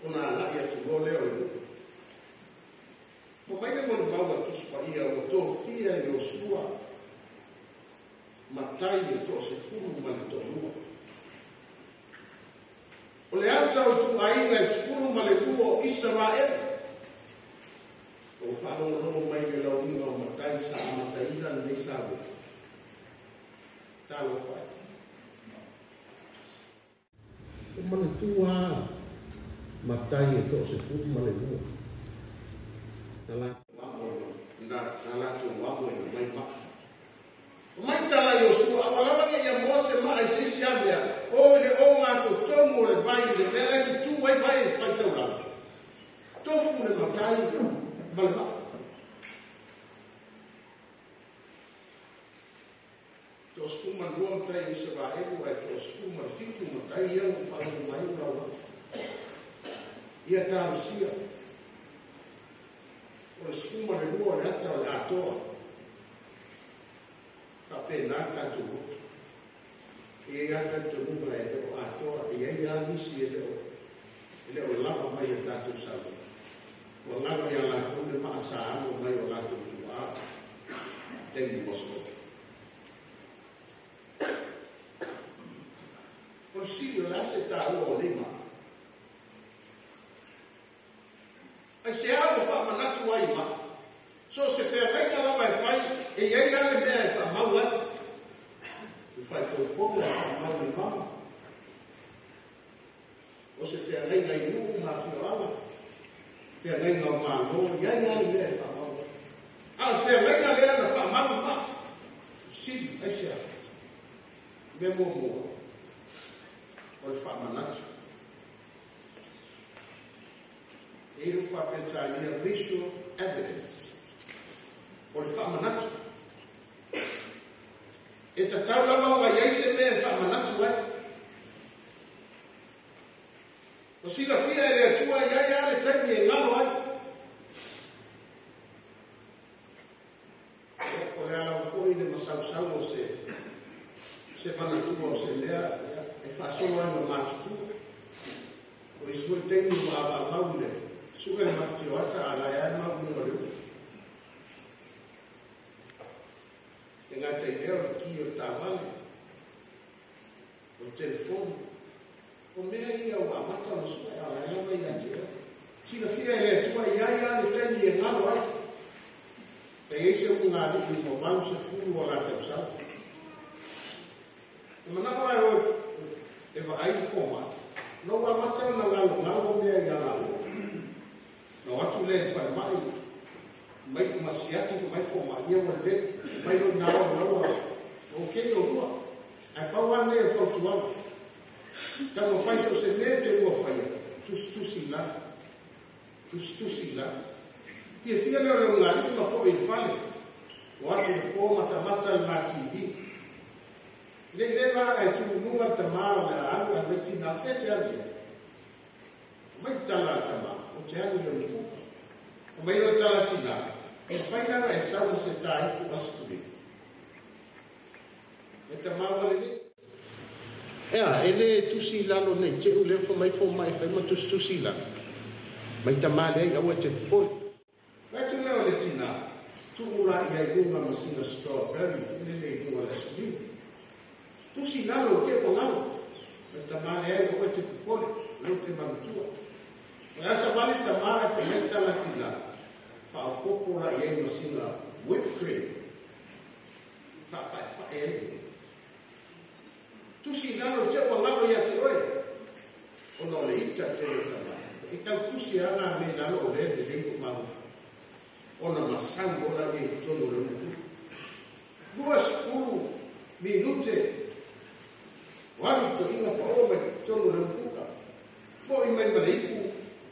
[SPEAKER 3] Ona agai atu loa lea o le nuu. Ua mai le molimau a le Tusi Paia ua tofia e Iosua matai e toasefulu ma le toalua. O le ata o ituaiga e 12 o Isaraelu. Ua faalogologo mai i le lauiga o matai sa amataina lenei saua. Talofa e. Ua manatua a matai e toasefulu ma le lua na latou amo ina mai maa. O mai tala Iosua, aua lava ne i ia moa se maa i se isi a mea, o i le ogatotonu o le vai i le mea la e tutū ai vai i le faitaulaga. Tofu le matai ma le maa. 12 matai o Isaraelu ae 17 matai ia ua faalogo mai o lau atu. Ia talosia. O le 12 o le ata o le atoa. Faapena le tatou loto. E i ai lava le talitonuga e le o atoa, e i ai lava nisi e le o lava mai a tatou saunoaga. Ua galo ia latou le maa sa amo mai o latou tuaa i taimi ua sola. O le sili o le a se taua o nei maa? Aisea ua faamanatu ai maa? So o se feagaiga lava e fai, e i ai lava le mea e faamau ai. Ua faaipoipoga e faamau i mama. O se feagaiga i nuu ma afioaga, feagaiga o Malo, e i ai lava le mea e faamau ai. A o le feagaiga lea na faamau maa, sili, aisea? Mea muamua, o le faamanatu. E i ai le Faa-Peretania visual evidence, o le faamanatu. E tatau lava ona i ai se mea e faamanatu ai. O silafia e le Atua e i ai lava le taimi e galo ai. Ia, o le ala foi le masausau o se manatua o se mea, ia, e faasolo ai ma matutua. O isi foi taimi ua avaavau i le su'e le matioata a la e a mau luga o le ulu. E gata i lea o le ki o le taavale, o le telefoni, o mea ia ua amata ona su'e a o la e lava ia te oe. Silafia e le Atua e i ai lava le taimi e galo ai. Sa i ai se ulugalii ua 80 o la tausaga. E manao la e o e vaai le fomai, na ua amata ona galogalo mea ia laua. Na o atu lea i le falemai, mai ma siaki fai mai fomai, ia ua lelei, mai lou ina o ina ua okay oulua. Ae pau lava lenei o le fautuaga, taumafai so o se mea e te lua faia, tusitusi i lalo, tusitusi i lalo. Fiafia lea o le ulugalii ma foi i le fale, o atu i le po matamata le ma TV. Le i le la ae tu i luga le tama o le a alu ae mai tina fea te alu i ai. Mai le tala a le tama, ou te alu i le umukuka. Mai le tala a tina, e mafai la ona e sau ma se tāipu asikulima. Mai tama ua lelei. Ea, e le tusi i lalo nei teʻu lea fa mai fomai fai ma tusitusi i lalo. Mai tama leai aua e te popole. Vaai atu lea o le tina, tuu la i ai luga ma sina strawberry foi lele i luga o le asikulima. Tusi i lalo i te ua galo. Mai tama leai aua e te popole, lea ou te manatua. O le a savali le tama ae fai mai le tala tina, faaopoopo la i ai ma sina whipped cream. Faapaepae ai. Tusi i lalo i te ua galo ia te oe. Ona o le ita tele o tama. E tau tusi a ngā mea i lalo o lea lelei ko maua. Ona masau ola ia i totonu o le umukuka. 20 minute Ua alu le toeaina paoa mai totonu o le umukuka. Fo'i mai ma le ipu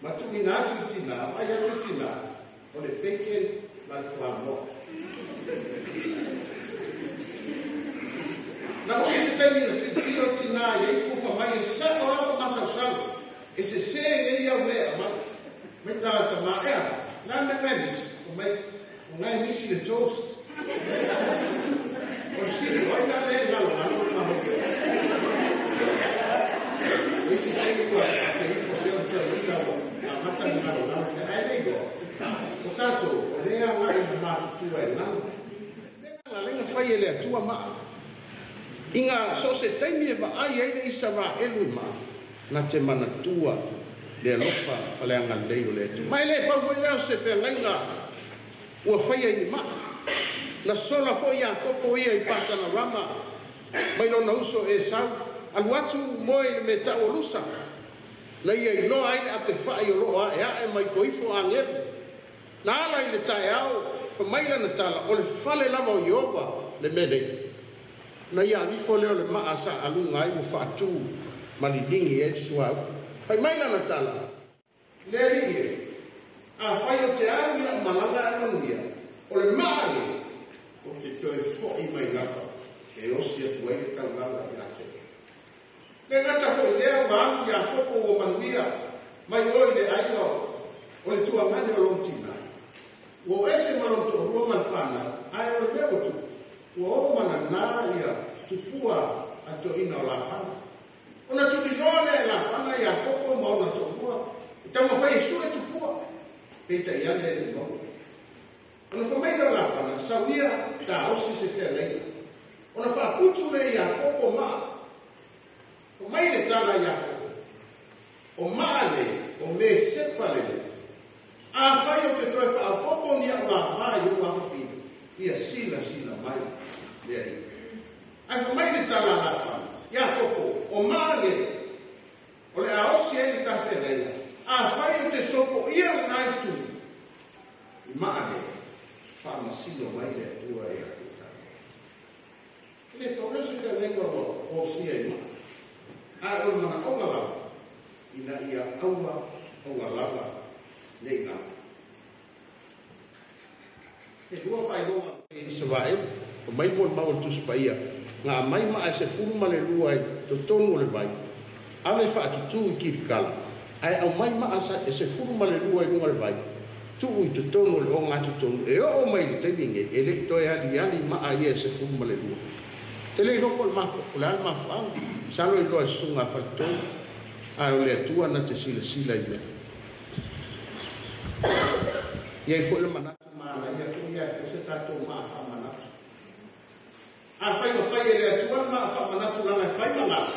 [SPEAKER 3] ma tuuina atu i le tinā, vaai atu le tinā, o le bacon ma le fuamoa. Na umi se taimi na tilotilo le tinā i le ipu fai mai, E sa'o lava lou masaosau, e sesē nei au mea e aumai. Mai tala le tamā, Ea, o le a le mea na e misi? Fai mai, O na e misi le toast. O le sili, o ai la lea e galogalo le mahoia? O isi taimi ua faapea ifo se o le toeaina ua amata ona galogalo mea, ae le iloa. O tatou, o lea e agai i le matutua e galo. Mea na ala ai na fai e le Atua maa. Ina so o se taimi e vaai ai le Isaraelu i maa, na te manatua le alofa ma le agalelei o le Atua. Ma e le pau foi lea o se feagaiga ua faia i ni maa. Na sola foi Iakopo ia i Patanarama mai lona uso Esau, alu atu moe i le mea tau o Lusa, na ia iloa ai le apefa'i o lo o a'ea'e ma ifoifo agelu. Na ala i le taeao, fai mai lana tala, O le fale lava o Ieova le mea nei. Na ia avifo lea o le maa sa aluga ai ua faatu ma liligi ai le suauu. Fai mai lana tala. Le Alii e, afai ou te alu i lau malaga ae manuia, o le maa lenei, ou te toe fo'i mai lava e osi atu ai le taulaga ia te oe. Le gata foi i lea, ua alu Iakopo ua manuia mai oe i le aiga o le tuagane o lou tinā. Ua o ese ma lou toalua ma le fanau, ae o le mea ua tupu, ua oo ma nanā ia tupua a le toeaina o Lapana. Ona tuliloa lea e Lapana Iakopo ma ona toalua e taumafai e sue tupua, peitai ane e le i maua. Ona fai mai lea o Lapana, Sau ia, taosi se feagaiga. Ona faaputu lea e Iakopo maa. Fai mai le tala a Iakopo, O maa nei, o me sepa lenei. Afai ou te toe faaopoopo ni a'u ava i ou afafine, ia silasila mai le Alii. Ae fai mai le tala a Lapana, Iakopo, o maa nei, o le a osi ai le ta feagaiga, afai ou te sopoia lena itu i maa nei, faamasino mai le Atua ia te tatou. E le pau lea o se feagaiga ua osia i maa, ae o le manaoga lava ina ia aua aua lava ne i galo. E lua faailoga a Isaraelu, fai mai molimau o le Tusi Paia, Na aumai maa e 12 i totonu o le vai, ave faatutū i Kilikala, ae aumai maa e 12 i luga o le vai, tuu i totonu o le ogatotonu, e oo mai i le taimi nei, e le i toe aliali maa ia e 12. Te le iloa po o le a le mafuaaga, masalo iloa e susuga a Faletolu, ae o le Atua na te silasila i mea. I ai foi le manatu. Manaia foi ia e fai se tatou maa faamanatu. Afai ua fai e le Atua le maa faamanatu leaga e fai ma galo.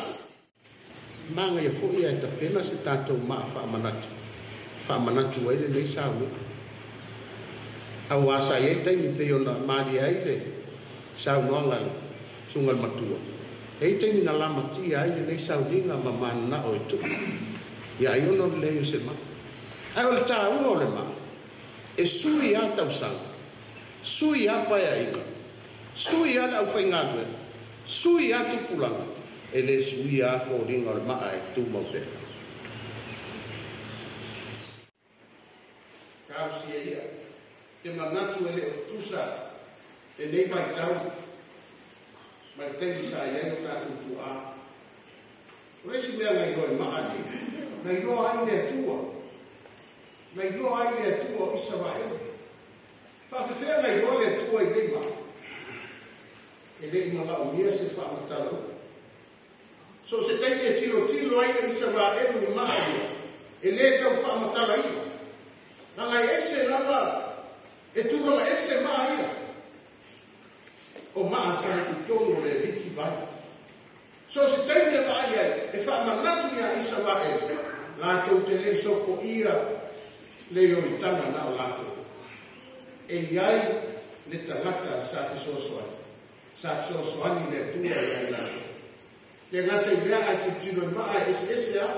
[SPEAKER 3] Manaia foi ae tapena se tatou maa faamanatu, faamanatu ai lenei sauniga. Aua sa i ai taimi pei ona malie ai le saunoaga a le Susuga i le Matua, e i ai taimi na lamatia ai lenei sauniga ma mananao e tuu ia ai ona o le leai o se maa. Ae o le taua o le maa, e sui a tausaga, sui a paeaiga, sui a le aufaigaluega, sui a tupulaga, e le suia a foliga o le maa e tumau pea. Talosia ia te manatu e le o tutusa lenei vaitau ma le taimi sa i ai o tatou tuaa. O le isi mea na iloa i maa nei, na iloa ai le Atua, na iloa ai le Atua o Isaraelu. Faafefea na iloa le Atua i nei maa? E le i manaomia se faamatalaga. So o se taimi e tilotilo ai le Isaraelu i maa ia, e le tau faamatalaina. Leaga e ese lava, e tulaga ese maa ia. O maa sa i totonu o le liti vai. So o se taimi e vaai ai, e faamanatu iā Isaraelu, latou te le sopoia le Ioritana na o latou. E i ai le tagata sa fesoasoani, sa fesoasoani le Atua ia i latou. Le gata i lea ae tilotilo i maa e eseese a.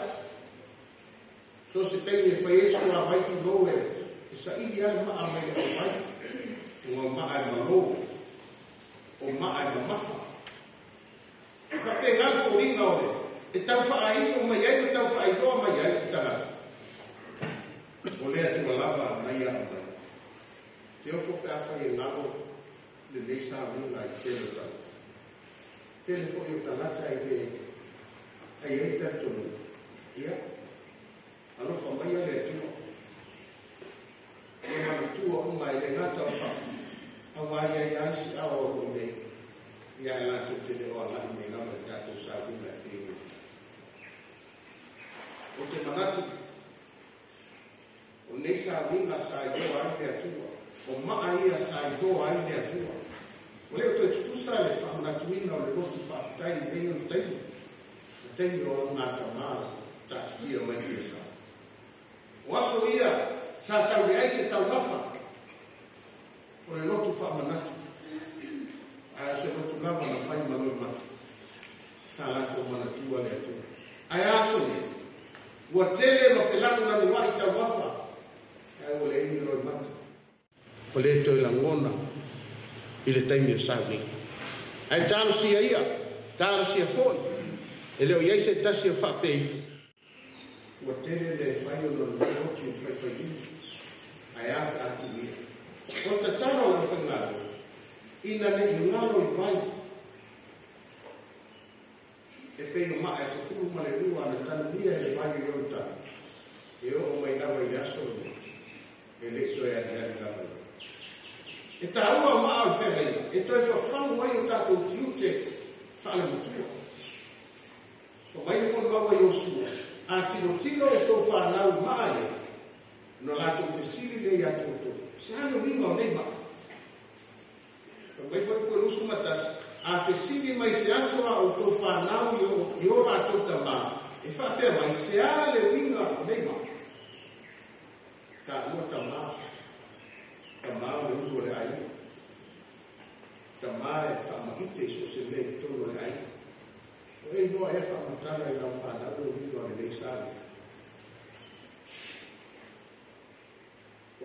[SPEAKER 3] So se taimi e fai ai suavai tulou e saili a le maa mai le auvai, ona o maa e malo, o maa e mamafa. E faapena le foliga uiga o le e taufaaigo mai ai ma taufaailoa mai ai i tagata. O le Atua lava na ia aumai. Te ofo pe afai e galo lenei sauniga i tele o tagata. Tele foi o tagata e le ai ai talitonuga. Ia, alofa maia le Atua. Ia manatua uma e le gata o fafo, auā ia ia ai si ao o loo nei. Ia e latou te le o agai mai lava i le tatou sauniga e pei ona i ai. Ou te manatu, o lenei sauniga sa iloa ai le Atua, o maa ia sa iloa ai le Atua. Ua le o toe tutusa le faamanatuina o le lotu faafetai i nei ona taimi, ma taimi o augatama taatitia mai tiasa. O aso ia sa tauleai se taumafa o le lotu faamanatu, ae o se lotu lava na fai ma loimata sa latou manatua le Atua. Ae a aso nei? Ua tele ma felanulanuai taumafa, ae ua leai ni loimata. Ua le toe lagona i le taimi o sauniga. Ae talosia ia, talosia foi, e le o i ai se tasi o faapea ifo. Ua tele le fai ona o lenei lotu i le faifaiina, ae a pe a tuu ia. O le tatalo a le aufaigaluega, ina ne i galo i vai, e pei o maa e 12 na tanumia e le vai o Ioritana, e oo mai lava i le aso lenei, e le i toe aliali lava ia. E taua maa o le feagaiga e toe fafagu ai o tatou tiute faalematua. Fai mai le molimau a Iosua, A tilotilo outou fanau i maa ia, ona latou fesili lea ia te outou, Se a le uiga o nei maa? Fai mai foi Puelusu ma Tasi, A fesili mai se aso a outou fanau i o latou tamā, e faapea mai, Se a le uiga o nei maa? Taua tamā, tamā o le ulu o le aiga. Tamā e faamaite i so o se mea i totonu o le aiga. O e iloa ea faamatala i lau fanau le uiga o lenei sauniga?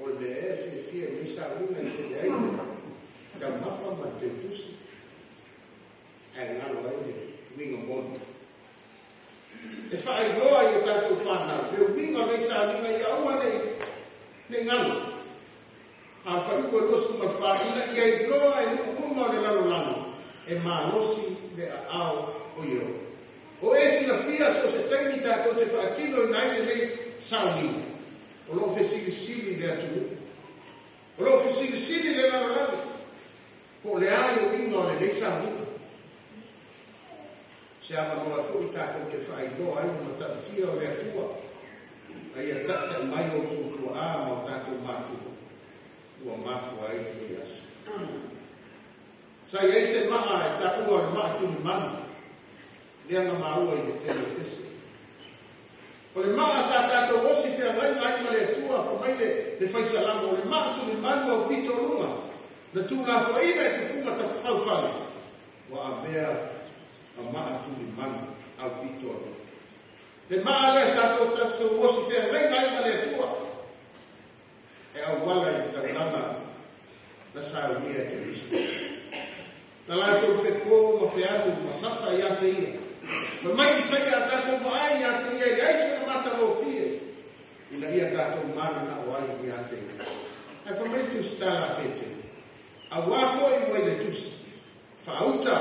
[SPEAKER 3] O le mea ea e fiafia i lenei sauniga e tele ai le taumafa ma le teutusi, ae galo ai le uiga moni. E faailoa i o tatou fanau le uiga o lenei sauniga ia aua ne i galo. A o le fuaiupu e 24, ina ia iloa e nuu uma o le lalolagi e malosi le aao o Ieova. O e silafia so o se taimi tatou te faatinoina ai lenei sauniga, o lo o fesilisili le atunuu. O lo o fesilisili le lalolagi po o le a le uiga o lenei sauniga. Se avanoa foi tatou te faailoa ai le matautia o le Atua, a ia taitai mai outou tuaa ma o tatou matua ua mafua ai lenei aso. Sa i ai se maa e taua o le maa tulimanu, lea na maua i le tele o pese. O le maa sa tatou osi feagaiga ai ma le Atua, fai mai le faisalamo, o le maa tulimanu au pito o luga, na tuulafoaiina e tufuga tafafaufale, ua avea ma maa tulimanu au pito o luga. Le maa lea sa tatou osi feagaiga ai ma le Atua, e auala i le taulaga na saunia e Keriso. Na latou fepō ma fealu ma sasa ia te ia. Fai mai Isaia, a tatou vaai ia te ia e leai sona matagofie, ina ia tatou mananao ai ia te ia. Ae fai mai le tusitala a Petelo, Auā foi ua i le tusi, Faauta,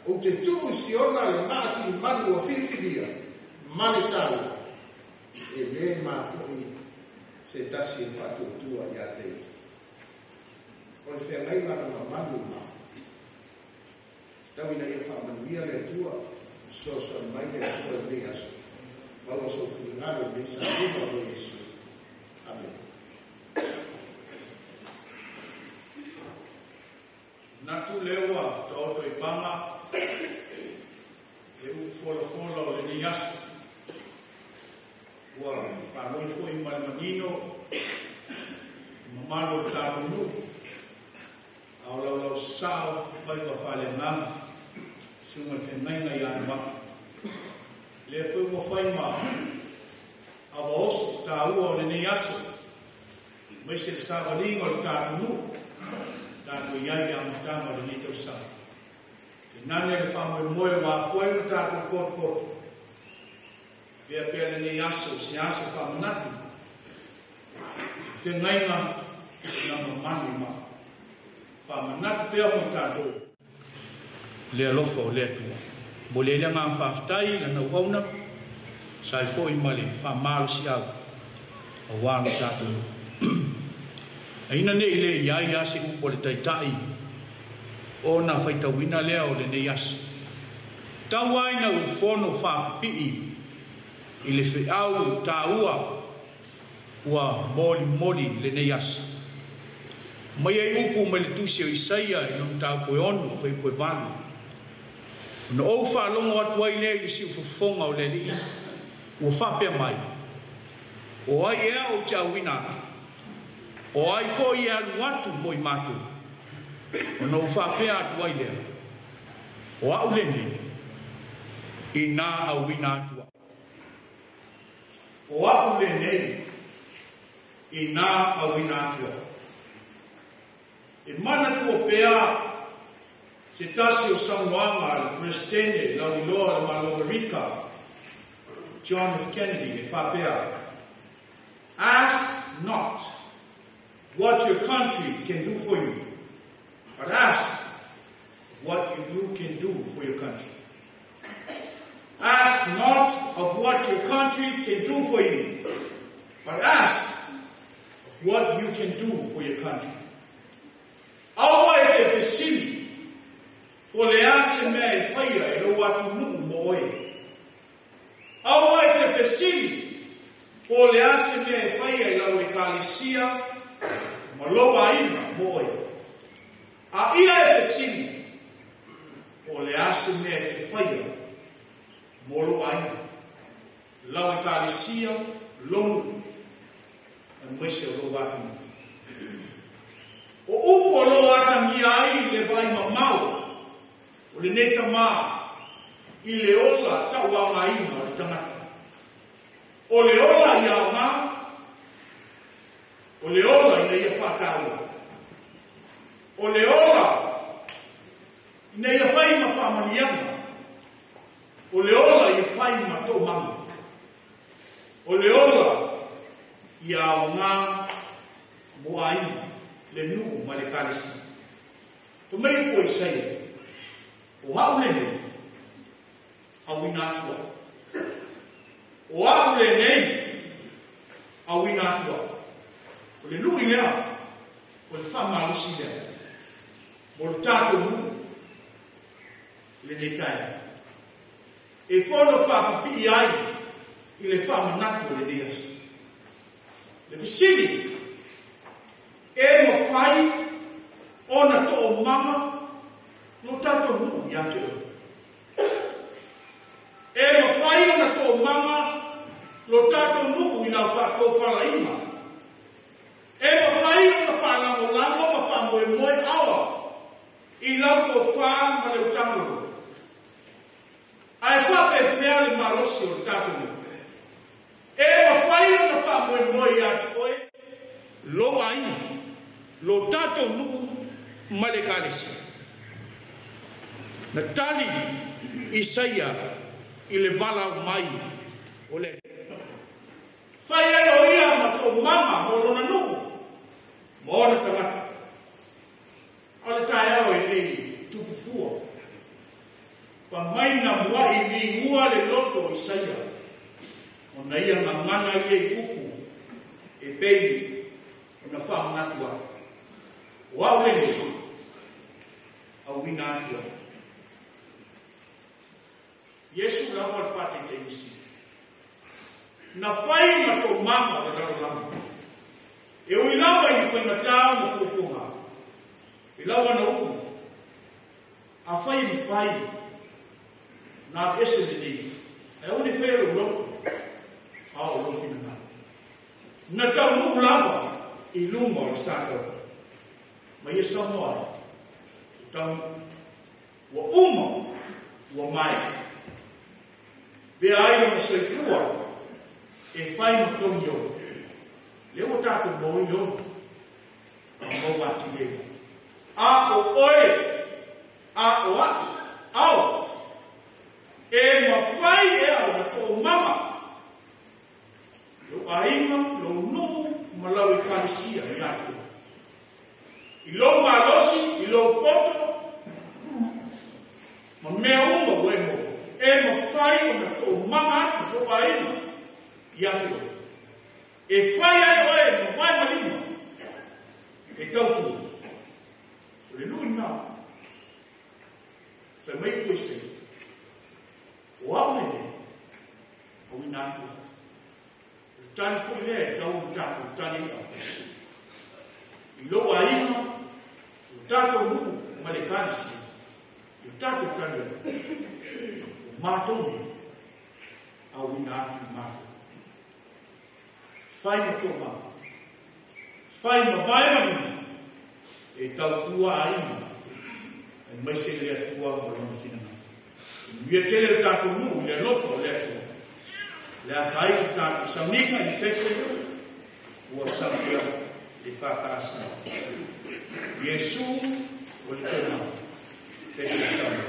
[SPEAKER 3] ou te tuu i Siona le maa tulimanu ua filifilia, ma le taua, e lē mafo'i se tasi e faatuatua ia te ia. O le feagaiga na mamalu ma tau ina ia faamanuia le Atua, fesoasoani mai le Atua i lenei aso. Maua sou finagalo i lenei sauniga o Loe Iesu. Amene.
[SPEAKER 1] Manatu lea ua taoto i paga le upu folafola o lenei aso. Ua faanoi foi ma le manino i mamalu o le tatou nuu, a o laulausasao faiva faaleagaga, susuga i le feagaiga ia Anoa'i. Lea foi ua fai ma ava oso taua o lenei aso, aemaise le savaliga o le tatou nuu, tatou i ai i le amataga o lenei tausaga. Tainane le faamoemoe ua afua ai ona tatou tatou potopoto. Pea pea lenei aso, se aso faamanatu, feagaiga na mamanu i maa. Faamanatu pea mo i tatou le alofa o le Atua. Momoli ai le agaga faafetai i lana auauna, sa ai foi ma le faamalosiau aua lo tatou nuu. Aina ne i le i ai lava se upu a le Taitai ona faitauina lea o lenei aso. Tau ai ina ua fono faapipii i le feau taua ua molimoli i lenei aso. Mai ai upu mai le tusi o Isaia i lona mataupu e 6 fuaiupu e 8. Ona ou faalogo atu ai lea i le siufofoga o le Alii ua faapea mai, O ai ea ou te auina atu? O ai foi e alu atu mo i matou? Ona ou faapea atu ai lea, O au lenei, inā auina atu au. O au lenei, inā auina atu au. E manatua pea se tasi o saunoaga a le Peresetene lauiloa o le Malo o Amerika, John F. Kennedy, e faapea, Ask not what your country can do for you, but ask what you can do for your country. Ask not of what your country can do for you, but ask of what you can do for your country. Aua e te fesili po o le a se mea e faia e lou atunuu mo oe. Aua e te fesili po o le a se mea e faia e lau ekalesia ma lou aiga mo oe. A ia e fesili po o le a se mea e te faia mo lou aiga, lau ekalesia, lou nuu, aemaise o lou atunuu. O upu o lo o atagia ai le vaai mamao o lenei tama i le ola tauaogaina o le tagata. O le ola ia aoga, o le ola ina ia faataua. O le ola ina ia fai ma faamanuiaga. O le ola ia fai ma toomaga. O le ola ia aoga mo aiga, le nuu ma le ekalesia. Fai mai upu o Isaia, O au lenei, auina atu au. O au lenei, auina atu au. O le lui lea, o le faamalosi lea mo le tatou nuu i lenei taeao. E fono faapipii ai i le faamanatu o lenei aso. Le fesili, E mafai ona toomaga lo tatou nuu ia te oe? E mafai ona toomaga lo tatou nuu i lau faatofalaiga? E mafai ona faalagolago ma faamoemoe aoa i lau tofa ma le utaga? Ae faapefea le malosi o le tatou nuu? E mafai ona faamoemoe ia te oe, lou aiga, lo tatou nuu ma le ekalesia? Na tali Isaia i le valaau mai o le Alii. Fai ai o ia ma toomaga mo lona nuu ma ona tagata. A o le taeao e lei tupu fua. Fa mai na mua'i ligua le loto o Isaia, ona ia gagana ia i upu e pei ona faamanatu ai, O au lenei, auina atu ai. Iesu lava o le faataitaiga sili. Na fai ma toomaga o le lalolagi. E ui lava i ni faigata ma puapuaga, e lau ana upu, Afai e mafai ona aveese lenei, ae aua ne i faia lou loto, a o lou finagalo. Na taunuu lava i luma o le sa taua, ma ia saunoa ai, Ua taunuu, ua uma, ua maea. Vea ai lona soifua e fai ma togi ola. Lea ua tatou maua ai le ola, a maua atili ai lava. A o oe, a o a'u, ao, e mafai ea ona toomaga lou aiga, lou nuu ma lau ekalesia ia te oe. I lou malosi, i lou poto, ma mea uma ua e maua, e mafai ona toomaga atu lou aiga ia te oe. E fai ai oe ma vae ma lima e tautua. O le lui lena. Fai mai Koise, o au lenei, auina atu. O le tali foi lea e tau ona tatou tali ai au. I lou aiga, o tatou nuu ma le ekalesia, i o tatou tali ai, o matou nei, auina atu i matou. Fai ma toomaga, fai ma vae ma lima, e tautua aiga, aemaise le Atua ma lona finagalo. Manuia tele le tatou nuu i le alofa o le Atua. Le afaina o tatou sauniga i le pese ua saunia le EFKS. Iesu o le toomaga, pese saunia.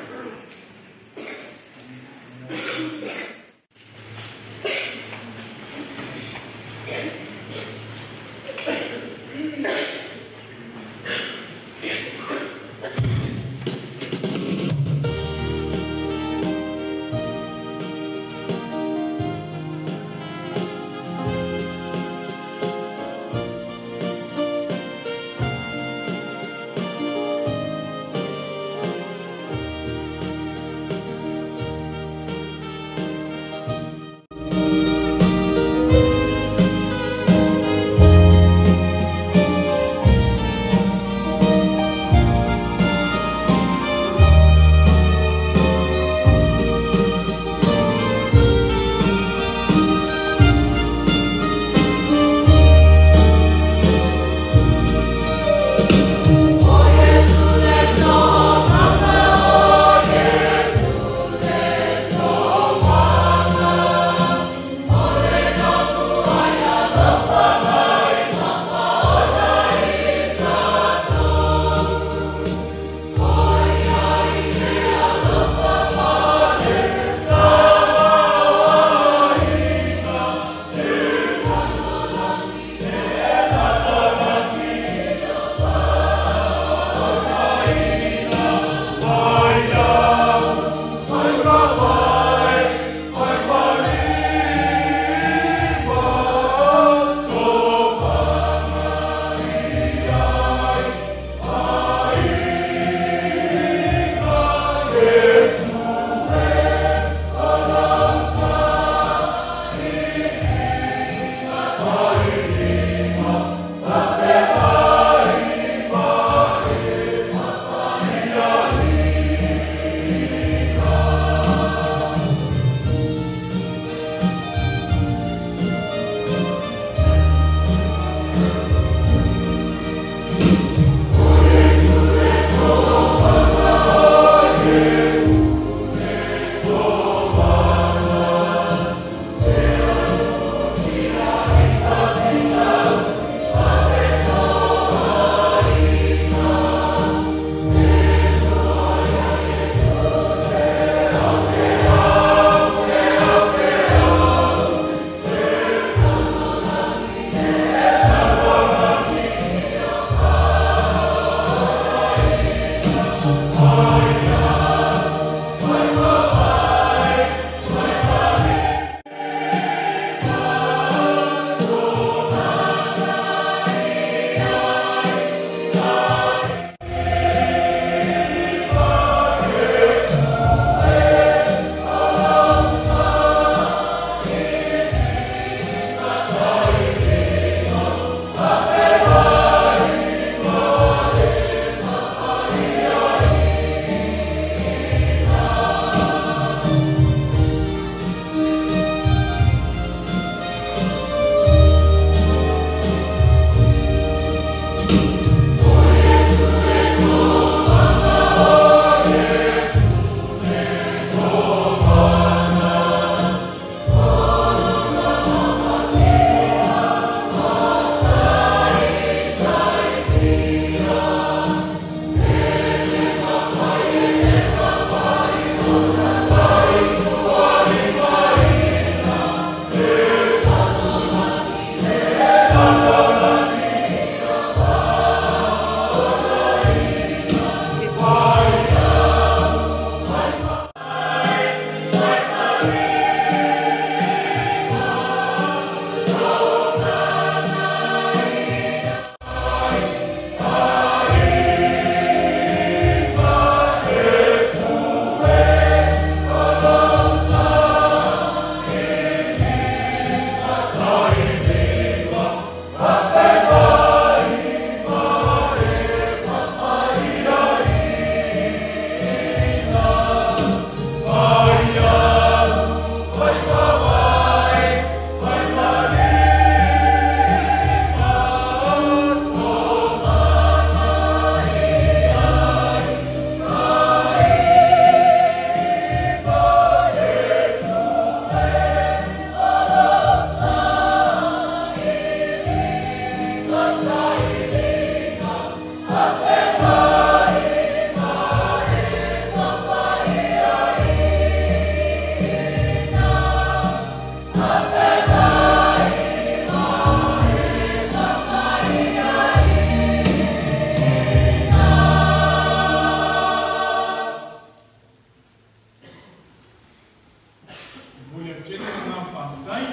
[SPEAKER 1] matai,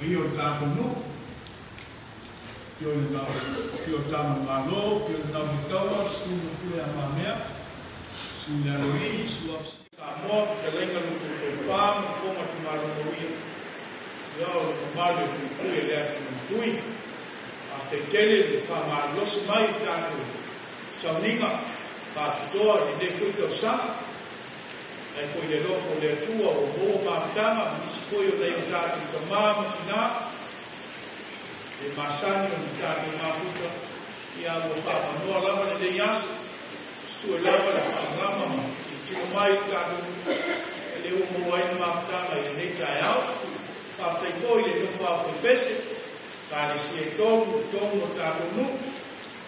[SPEAKER 1] ia o tātou nuu, fio le tau, fio tama malo, fio le tau mitaua, su mo pule a mamea, su le aloi, su apsi Samoa, talenga lutu tofā, ma fonga tu malo moia. Ia o le mamalu e puipui e le atu tui. A te tele le whamalosi mai i tātou sauniga, whāpitoa i le kui tau sanga. Ai foi le lofo le atua o mō mafutaga, ma nisi foi o nei o tātou tamā ma tinā. Le masani o ni tātou mafuta, ia ua whaapanoa lava le nei aso, sue lava le whaalama ma tino mai i tātou e le ua maua ai le mafutaga i lenei taeao. Faafetai foi le nofo a pese, ka le sia i tonu, tonu o tātou nuu.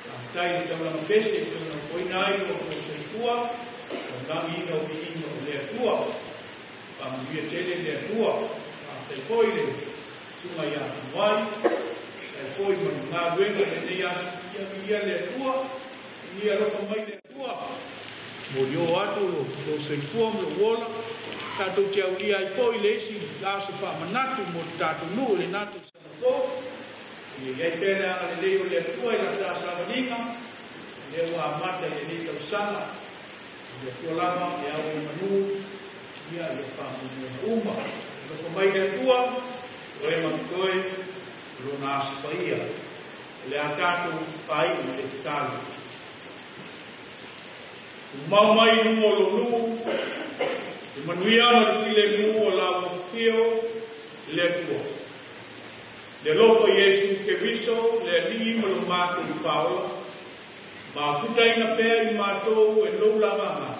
[SPEAKER 1] Faafetai le taulaga pese, taulaga foina ai o o soifua, taulagiina o viiga o le Atua. Faamanuia tele le Atua. Faafetai foi le susuga ia Anuai, faafetai foi ma le galuega i lenei aso. Ia viia le Atua, ia alofa mai le Atua. Molio atu lo soifua ma lou ola, tātou te aulia ai foi le isi aso faamanatu mo le tātou nuu le na tausaga fou. Ia iai pea le agalelei o le Atua i lata savaliga, lea ua amata i lenei tausaga. Le Atua lava e au i manu, ia ia faamoemoega uma. Alofa mai le Atua, oe ma totoe, lona aso paia. O le a tātou faaiu i le tatalo. Umau mai i luga o lou nuu, le manuia ma le filemu o la ua fio le Atua. Le alofa i Iesu Keriso, le Alii ma lo mātou whaola, mafutaina pea i mātou e lou lavaga.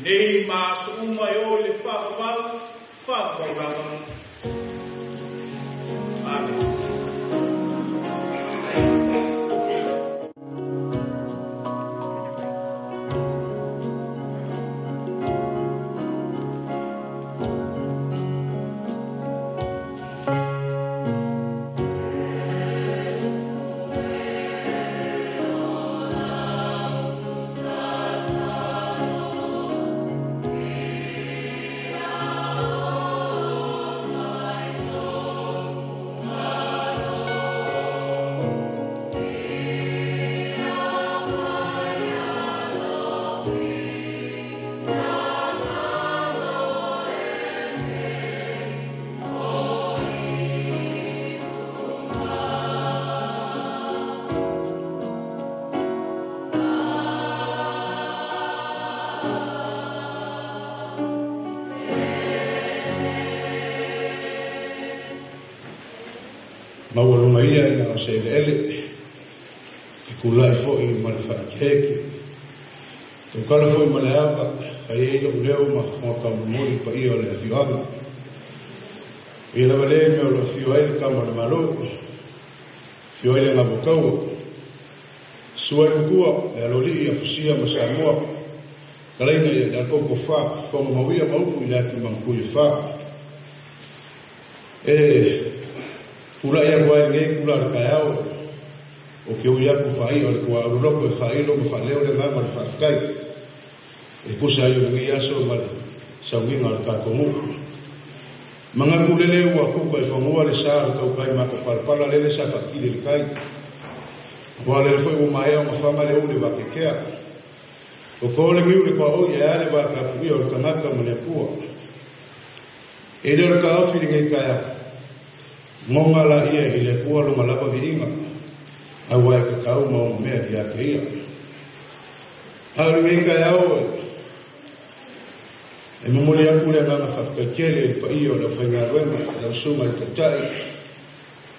[SPEAKER 1] Nei ma aso uma e o le whaavavau, whaavavau lava. Amen.
[SPEAKER 4] Maualuga ia i na o se eleele, e kulai fo'i ma le faakeeke. Taukala fo'i ma le ava, fai ai lou leo ma fogakaumomoli paia o le afioaga. Ia lava lea mea o lo afio ai le kama o le Malo, afio ai le gavokaua. Sua ai makua, le alolii a Fusia ma Samoa, talaina ia le alokoko fa, fofoga mauia ma upu i le ati magapui e fa. E pulai aku ai lenei kula o le taeao, o ke ui aku faaia o le tuauloloko e faailo ma faaleo le agaga o le faafetai. E kusa ai o lenei aso ma le sauiga o le tatou nuu. Manatu lele ua kuka i fagua le sa o le tautai matapalapala lele sa faatili i le tai. Ua lele foi ua maea ona faga le ulu i vakekea. O ko le niu le tuaoi e a le vatapuia o le tagata ma le Atua. E le o le taofi lenei taeao, goga la ia i le Atua lona lava viiga, aua e tatau ma ona mea ia te ia. A o lenei taeao e momoli atu le agaga faafetai tele i le paia o le aufaigaluega, lau susuga i le Taitai,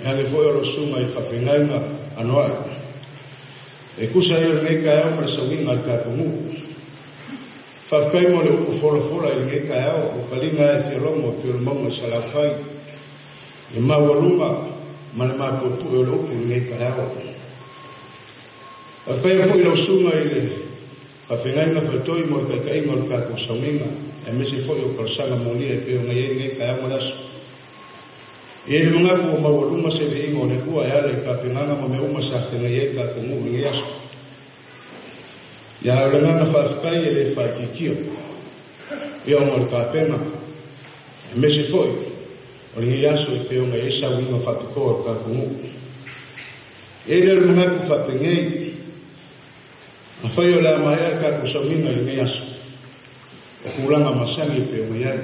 [SPEAKER 4] e age foi o lau susuga i le faafeagaiga anoa'i. E tusa ai o lenei taeao ma le sauiga a le tatou nuu. Faafetai mo le upu folafola i lenei taeao, ua taliga ai fialogo e pei o le mauga i Salafai, le maualuga ma le mapuepue o le upu i lenei taeao. Faafetai foi i lau susuga i le faafeagaiga faletoi mo le taitaiga o le tatou sauiga, aemaise foi o talosaga molia e pei ona i ai lenei taeao ma le aso. E i ai le manatu ua maualuga se viiga o le Atua e ala i tapenaga ma mea uma sa feagai ai tatou nuu i lenei aso. Ia, o le agaga faafetai e le faaitiitia ia ona o le tapena, aemaise foi O lenei aso e pei ona i ai sauiga faapitoa o le tatou nuu. E i ai lea o le manatu faapenei, afai o le a maea le tatou sauniga i lenei aso, o tulaga masani e pei ona i ai.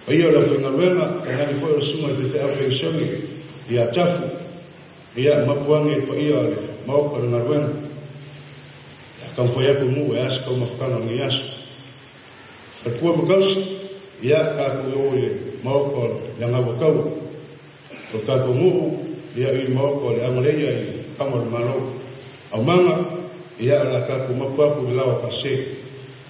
[SPEAKER 4] Paia o le aufaigaluega, tainane foi o le susuga i le faifeau penisione ia Tafu, ia mapu ane i le paia o le Maota o le galuega. Ia taumafai atu le nuu e a se taumafataga o lenei aso. Faletua ma tausi, ia tatou o i le Maota o le Agauataua. O le tatou nuu, ia i le Maota o le Agaleia i le Kama o le Malo. Aumaga, ia o le a tatou mapu atu i le lao o Kase,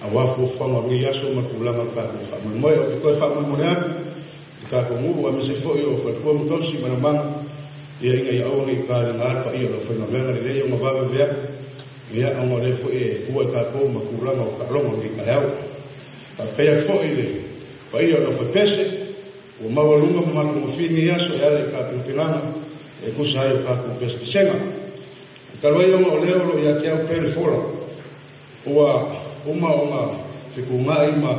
[SPEAKER 4] aua fuafuaga o lenei aso ma le tulaga o le tatou faamoemoe. Ou te toe faamolemole atu i le tatou nuu aemaise foi o faletua ma tausi ma le aumaga, ia ina ia aua ne i talega le paia o le aufaigaluega lelei ona vaveve atu, ia ona o lea foi e tua i tatou ma tulaga o taaloga o lenei taeao. Faafetai atu foi i le paia o le aufaipese ua maualuga ma matagofie lenei aso e ala i tapenapenaga e tusa ai o tatou pesepesega. E talu ai ona o lea o lo o ia te au pea le fola, ua uma ona fetuunai ma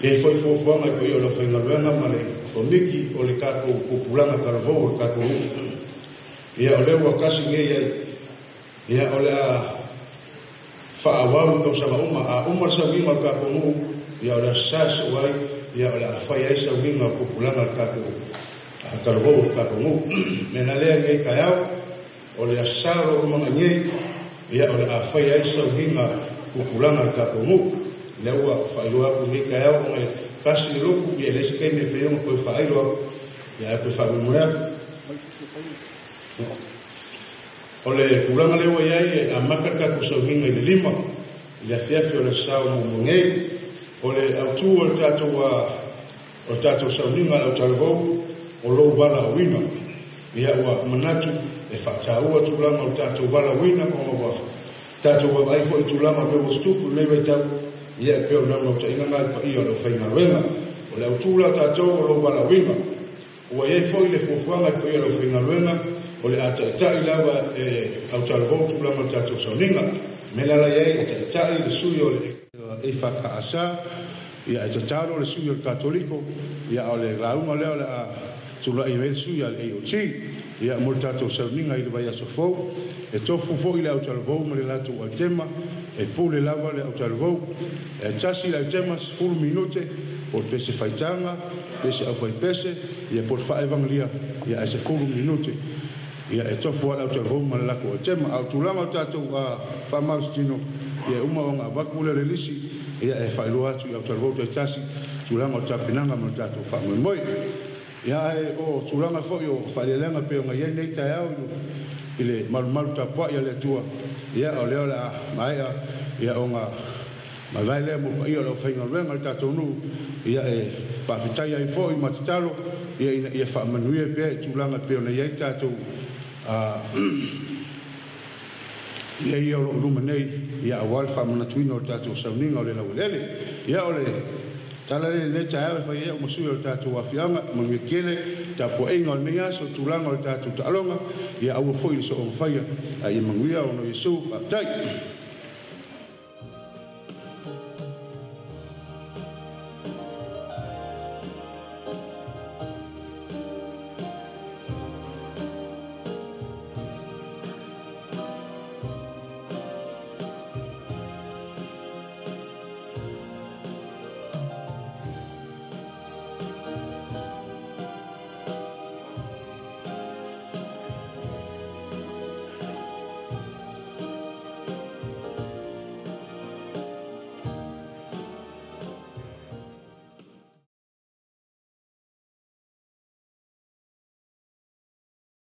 [SPEAKER 4] i ai foi fuafuaga i paia o le aufaigaluega ma le komiti o le tatou pupulaga talavou o le tatou nuu. Ia o lea ua tasi nei ai, ia o le a faaauau i tausaga uma. A uma le sauniga o le tatou nuu, ia o le aso sa sosoo ai, ia o le a fai ai sauniga o pupulaga o le tatou talavou o le tatou nuu. Mea la lea lenei taeao, o le aso sa o lo o lumanai nei, ia o le a fai ai sauniga pupulaga o le tatou nuu. Lea ua faailoa atu lenei taeao ona e tasi le lotu, ia e leai se taimi e fai ai ona toe faailo atu, ia ae toe faamoemoe atu. O le tulaga lea ua i ai, e amata le tatou sauniga i le 5 i le afiafi o le aso Sa o muamua nei. O le autu o le tatou o le tatou sauniga a le autalavou, o lou valaauina. Ia ua manatu e faataua tulaga o le tatou valaauina ona ua tatou vaavaai foi i tulaga o mea ua tutupu i lenei vaitau, ia e pei o le naunautaiga lena i le paia o le aufaigaluega. O le autu la tatou o lou valaauina. Ua i ai foi le fuafuaga i le paia o le aufaigaluega, o le a taitai lava e autalavou tulaga o le tatou sauniga. O le mea la la i ai, e taitai le sui o le EFKS, ia e tatalo le sui o le Katoliko, ia a o le lauga lea o le a tulai mai ai le sui a le AOG. Ia mo le tatou sauniga i le vaiaso fou, e tofu foi le autalavou ma le latou aitema, e pule lava le autalavou. E tasi le aitema 10 minute, po o le pese faitaga, pese aufaipese, ia po o le faaevagelia, ia ae 10 minute. Ia e tofu lava le autalavou ma le latou aitema. A o tulaga o le tatou faamalositino, ia e uma ona avatu lea o le lisi, ia e faailoa atu i autalavou taitasi tulaga o le tapenaga ma le tatou faamoemoe. Ia ae o tulaga foi o faaeleeleaga pei ona i ai nei taeao i le malumalu tapuai a le Atua, ia o lea o le a maea ia ona mavae lea mo paia o le aufaigaluega a le tatou nuu, ia e faafetai ai foi ma tatalo ia ina ia faamanuia pea i tulaga pei ona i ai tatou mea ia o lo o luma nei, ia aua le faamanatuina o le tatou sauniga o le laueleele. Ia o le tala lea i lenei taeao e fai ai au ma sui o le tatou afioaga, manuia tele tapuaiga o lenei aso, tulaga o le tatou taaloga, ia aua foi le soona faia, a ia manuia ona o Iesu. Faafetai.